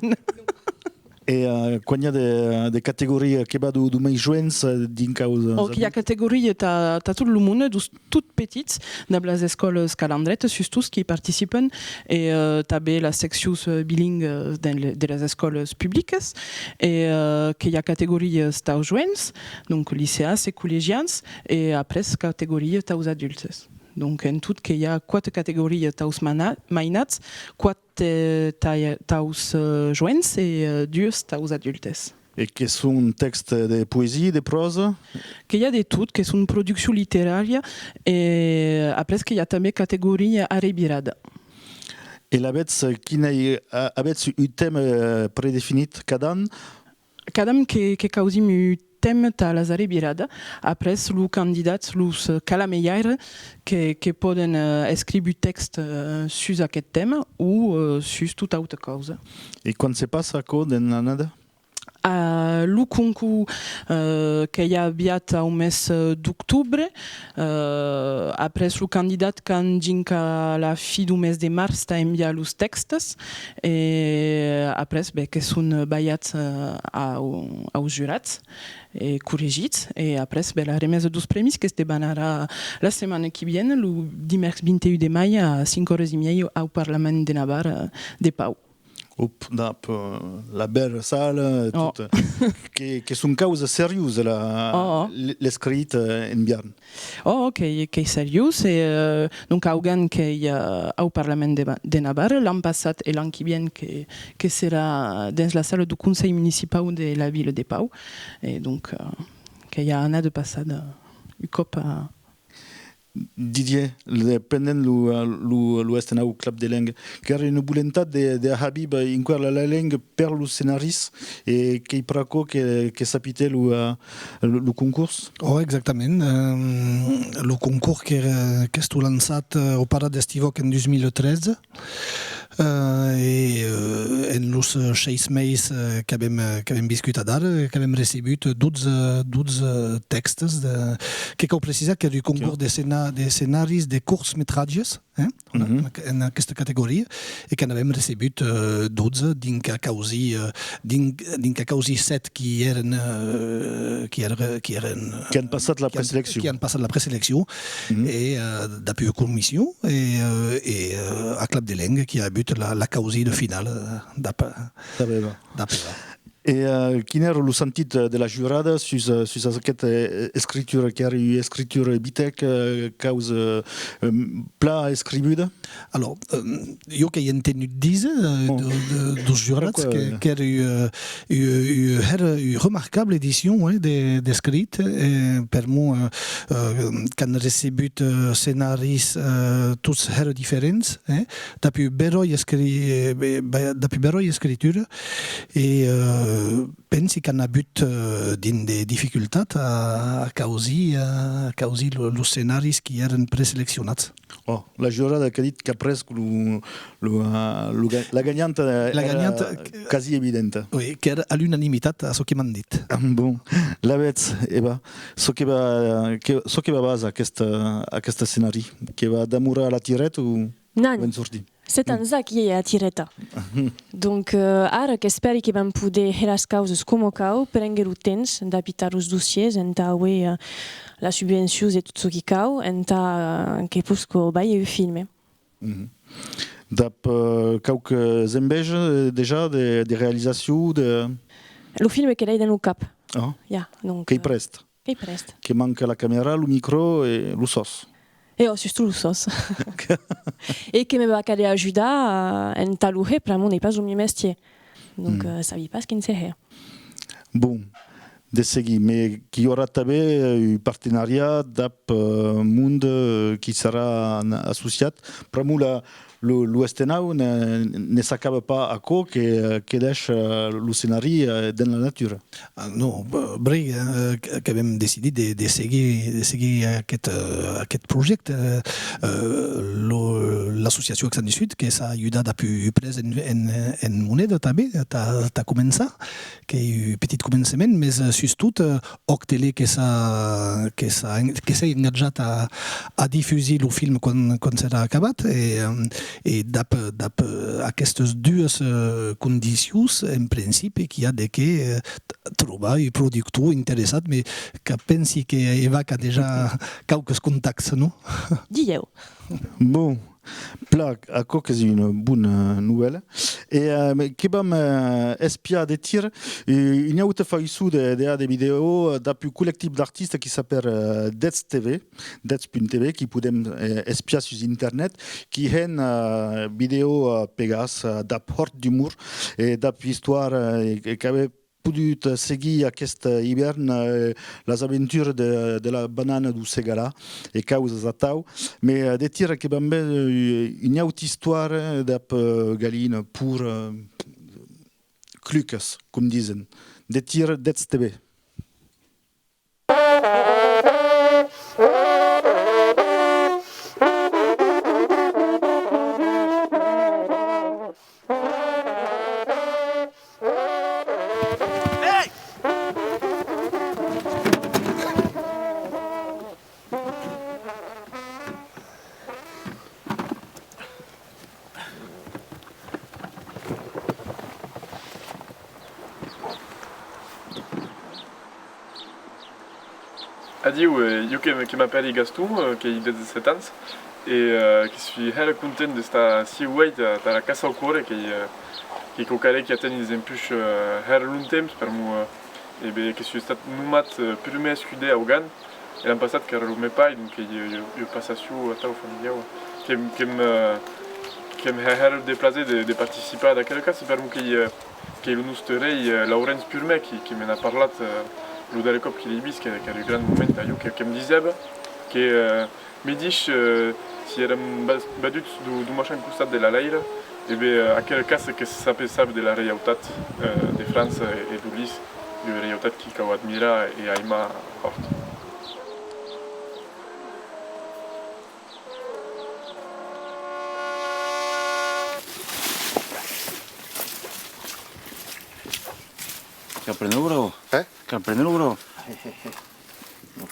E, euh, quan i a de, de categorias que va deu, deu mei joens, eh, dinc aus... Oh, que i a categorias tà, tà tot lo monde, deus tot petits, dab las escòlas Calandreta, sustot, qui participan, e, euh, tanben las seccions, euh, bilingues, euh, de, de las escòlas publicas, e, euh, que i a categorias taus joens, donc liceans e collegians, e après categorias taus adultes. Donc, en tot, que i a quate categorias taus mana-, mainats, quate, eh, tai-, taus, eh, joens e, eh, duas taus adultes. E que son tèxtes de poesia, de pròsa? Que i a de tot, que son produccion literària, e après que i a tanben categoria arrevirada. E lavetz, eh, quin ei, eh, avetz un tèma, eh, predefinit cada an? Cada an que, que causim un tèma tà las arrevirada, après los candidats, los, eh, calamejaires, que, que pòden, eh, escriure un tèxt, eh, sus aqueth tèma o, eh, sus tota auta causa. E quan se passa aquò dens l'annada? A lo concors, eh, qu'ei aviat au mes, eh, d'octobre. Eh, après, lo candidat qu'an dinc a la fin deu mes de març tà enviar los tèxtes, e après, ben, que son balhats, eh, au, au jurat e corregits, e après, ben, la remesa deus prèmis que's debanarà la setmana qui vien, lo dimèrcs vint e un de mai a cinc oras e miei au Parlament de Navarra de Pau. Op, dab, eh, la bèra sala, e tot, eh, que, que son causas seriosas, la, l-, l'escrit, eh, en Biarn. Oh, qu'ei, qu'ei seriós, e, eh, donc, augan qu'ei, eh, au Parlament de, de Navarra, l'an passat e l'an qui vien que, que serà dens la sala deu Conselh Municipau de la Vila de Pau, e donc, eh, qu'ei a anar de passada un còp a, Didier, le, pendent lo, lo, lo Estenau Clap de Lenga, qu'èra una volentat de, de har víver enqüèra la, la lenga per los scenaris, e qu'ei per aquò que, que s'apitè lo, eh, lo, lo concors? Oh, exactament. Ehm, lo concors que, qu'estó lançat, eh, au parat d'Estivòc en dos mil tretze. Eh, e, eh, en los, eh, sheis mes, eh, qu'avem, eh, qu'avem viscut adara, eh, qu'avem recebut dotze, dotze tèxtes de, que cau precisar qu'èra un concors de scena-, de scenaris de corts metratges, eh, en, en aquesta categoria, e que n'avem recebut, eh, dotze, dinc a causir, eh, dinc, dinc a causir sèt qui èren, eh, qui èra-, qui èren, eh, Qui han passat la preseleccion. Qui han passat la preseleccion, e, eh, dab ua comission, e, eh, e, eh, a Clap de Lenga qui a avut la, la causida finala, eh, dab, dab era. E, eh, quin èra lo sentit, eh, de la jurada sus, eh, sus aquesta, eh, escritura, qu'èra ua escritura vitèca, eh, causa, eh, em, plan escrivuda? Alors, eh, jo qu'èi entenut díser, eh, de, de, deus jurats que, qu'èra ua, ua, ua hèra, ua remarcabla edicion, eh, de, d'escrit, eh, per'mor, eh, eh, qu'an recebut, eh, scenaris, eh, tots hèra diferents, eh, dab ua beròia escri-, eh, be-, be-, dab ua beròia escritura, e, eh, pensi qu'an avut, eh, drin de dificultat a, a causir, a causir lo, los scenaris qui èran preseleccionats. Oh, la jurada qu'a dit qu'après lo, lo, eh, lo ga-, la ganhanta èra quasi evidenta. Oui, qu'èra a l'unanimitat, a çò que m'an dit. Ah, bon, lavetz, Eva, çò que va, que, çò que va basar aquesta, aquesta scenari, que va damorar a la tireta o... Non, sèt ans a qu'i ei a tireta. Donc, eh, ara qu'espèri que vam poder hèr las causas coma cau, prénguer lo temps d'apitar los dossièrs entà auer, eh, las subvencions e tot çò qui cau, entà, eh, que posca balhar un filme. Dab, eh, quauques envejas, eh, dejà de, de realizacion, de... Lo filme que l'èi dens lo cap. Ah. Ja, donc, qu'ei prèst. Qu'ei prèst. Que manca la camèra, lo micro e lo sòs. E ò, sustot lo sòs. E que me va caler ajudar, eh, entà lo hèr, pr'amor n'ei pas lo mieu mestièr. Donc, eh, sabi pas quin se hè. Bon, de seguir, mes qu'i aurà tanben, eh, un partenariat dab, eh, monde, eh, qui serà associat. Pr'amor la, Lo, lo Estenau ne, ne s'acaba pas aquò que, que dèisha lo scenari, eh, dens la natura. Ah, non, b-, bri, eh, que, qu'avem decidit de, de seguir, de seguir aqueth, eh, aqueth projècte. Eh, eh, lo, l'associacion Accent du Sud que s'a ajudat a pu pres en, en, en moneda tanben, tà, tà començar, qu'ei un petit començament, mes, eh, sustot, eh, Òc Tele que s'a, que s'a en-, que s'ei engatjat a, a difusir lo film quan, quan serà acabat, e, eh, e dab, dab, eh, aquestas duas, eh, condicions, en principi, qu'i a de qué, eh, t-, trobar un productor interessat, mes que pensi que Eva qu'a dejà quauques contactes, non? Dilhèu. Bon, plan, aquò qu'es una bona novèla. E, eh, que vam, eh, espiar de tira, eh, una auta faiçon de, de, de vidèo, eh, dab un collectiu d'artistas qui s'apèra, eh, Dets T V, dets punt T V, qui podem, eh, espiar sus internet, qui hèn, eh, vidèo, eh, pegas, eh, dab hòrt d'umor e dab istòria, eh, e qu'avè podut seguir aqueste ivèrn, eh, las aventuras de, de la banana deu Segalar e causas atau, mes, eh, de tira que vam véder, eh, una auta istòria dab, eh, galina, porc, eh, clucas, com disen. De tira, dets T V. Adiu, eh, jo que, que m'apèri Gaston, eh, qu'èi dètz-e-sèt ans, e, eh, que soi hèra content d'estar ací uèi tà, tà la caça au cuore, qu'ei, eh, qu'ei quauquarren qui ateni desempuish, eh, hèra longtemps, per'mor, eh, e ben, que soi estat nomat, eh, prumèr escudèr augan, e l'an passat qu'èra lo me pair, donc, eh, ua, ua passacion atau familiau. Que'm, que'm, eh, que'm hè hèra de plaser de, de participar ad aquera caça, per'mor qu'ei, eh, qu'ei lo noste rei, eh, Laurenç Purmèr, qui, qui me n'a parlat, eh, lo darrèr còp qui l'èi vist, que, qu'èra un gran moment tà jo, que, que'm disèva que, eh, medish, eh, si èram va-, vaduts deu, deu maishant costat de la lèira, e ben, eh, aquera caça que s'apaissava de la reiautat, eh, de França e, e deu Lis, ua reiautat qui cau admirar e aimar hòrt. Cal prene lo gros. Eh? Cal prene lo gros.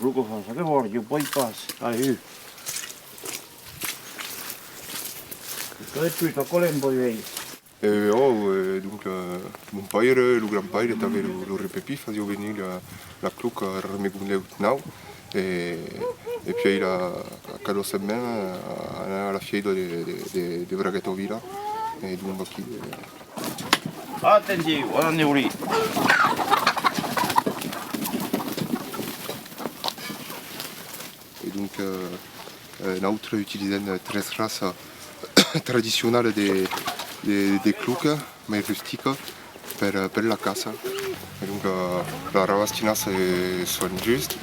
Lo gros, ça que vol, jo pòi pas. Allez, hu. Que de puta, colem, pòi veir. Eh, oh, eh, donc, eh, mon paire, lo grand-paire, tanben lo, lo rei Pepin, fasiá venir la, la cloca a Remegonlèu Nau, e, e puèi la, a cada setmana, eh, anar a la fièira de, de, de, de Bragueta Vila, e donc vaquí, eh. Atencion, anem-li. E donc, eh, eh, nautres utilisem, eh, tres raças tradicionalas de, de, de cloca, mai rustica, per, per la caça. E donc, eh, la Rabastinàs e Soan Just,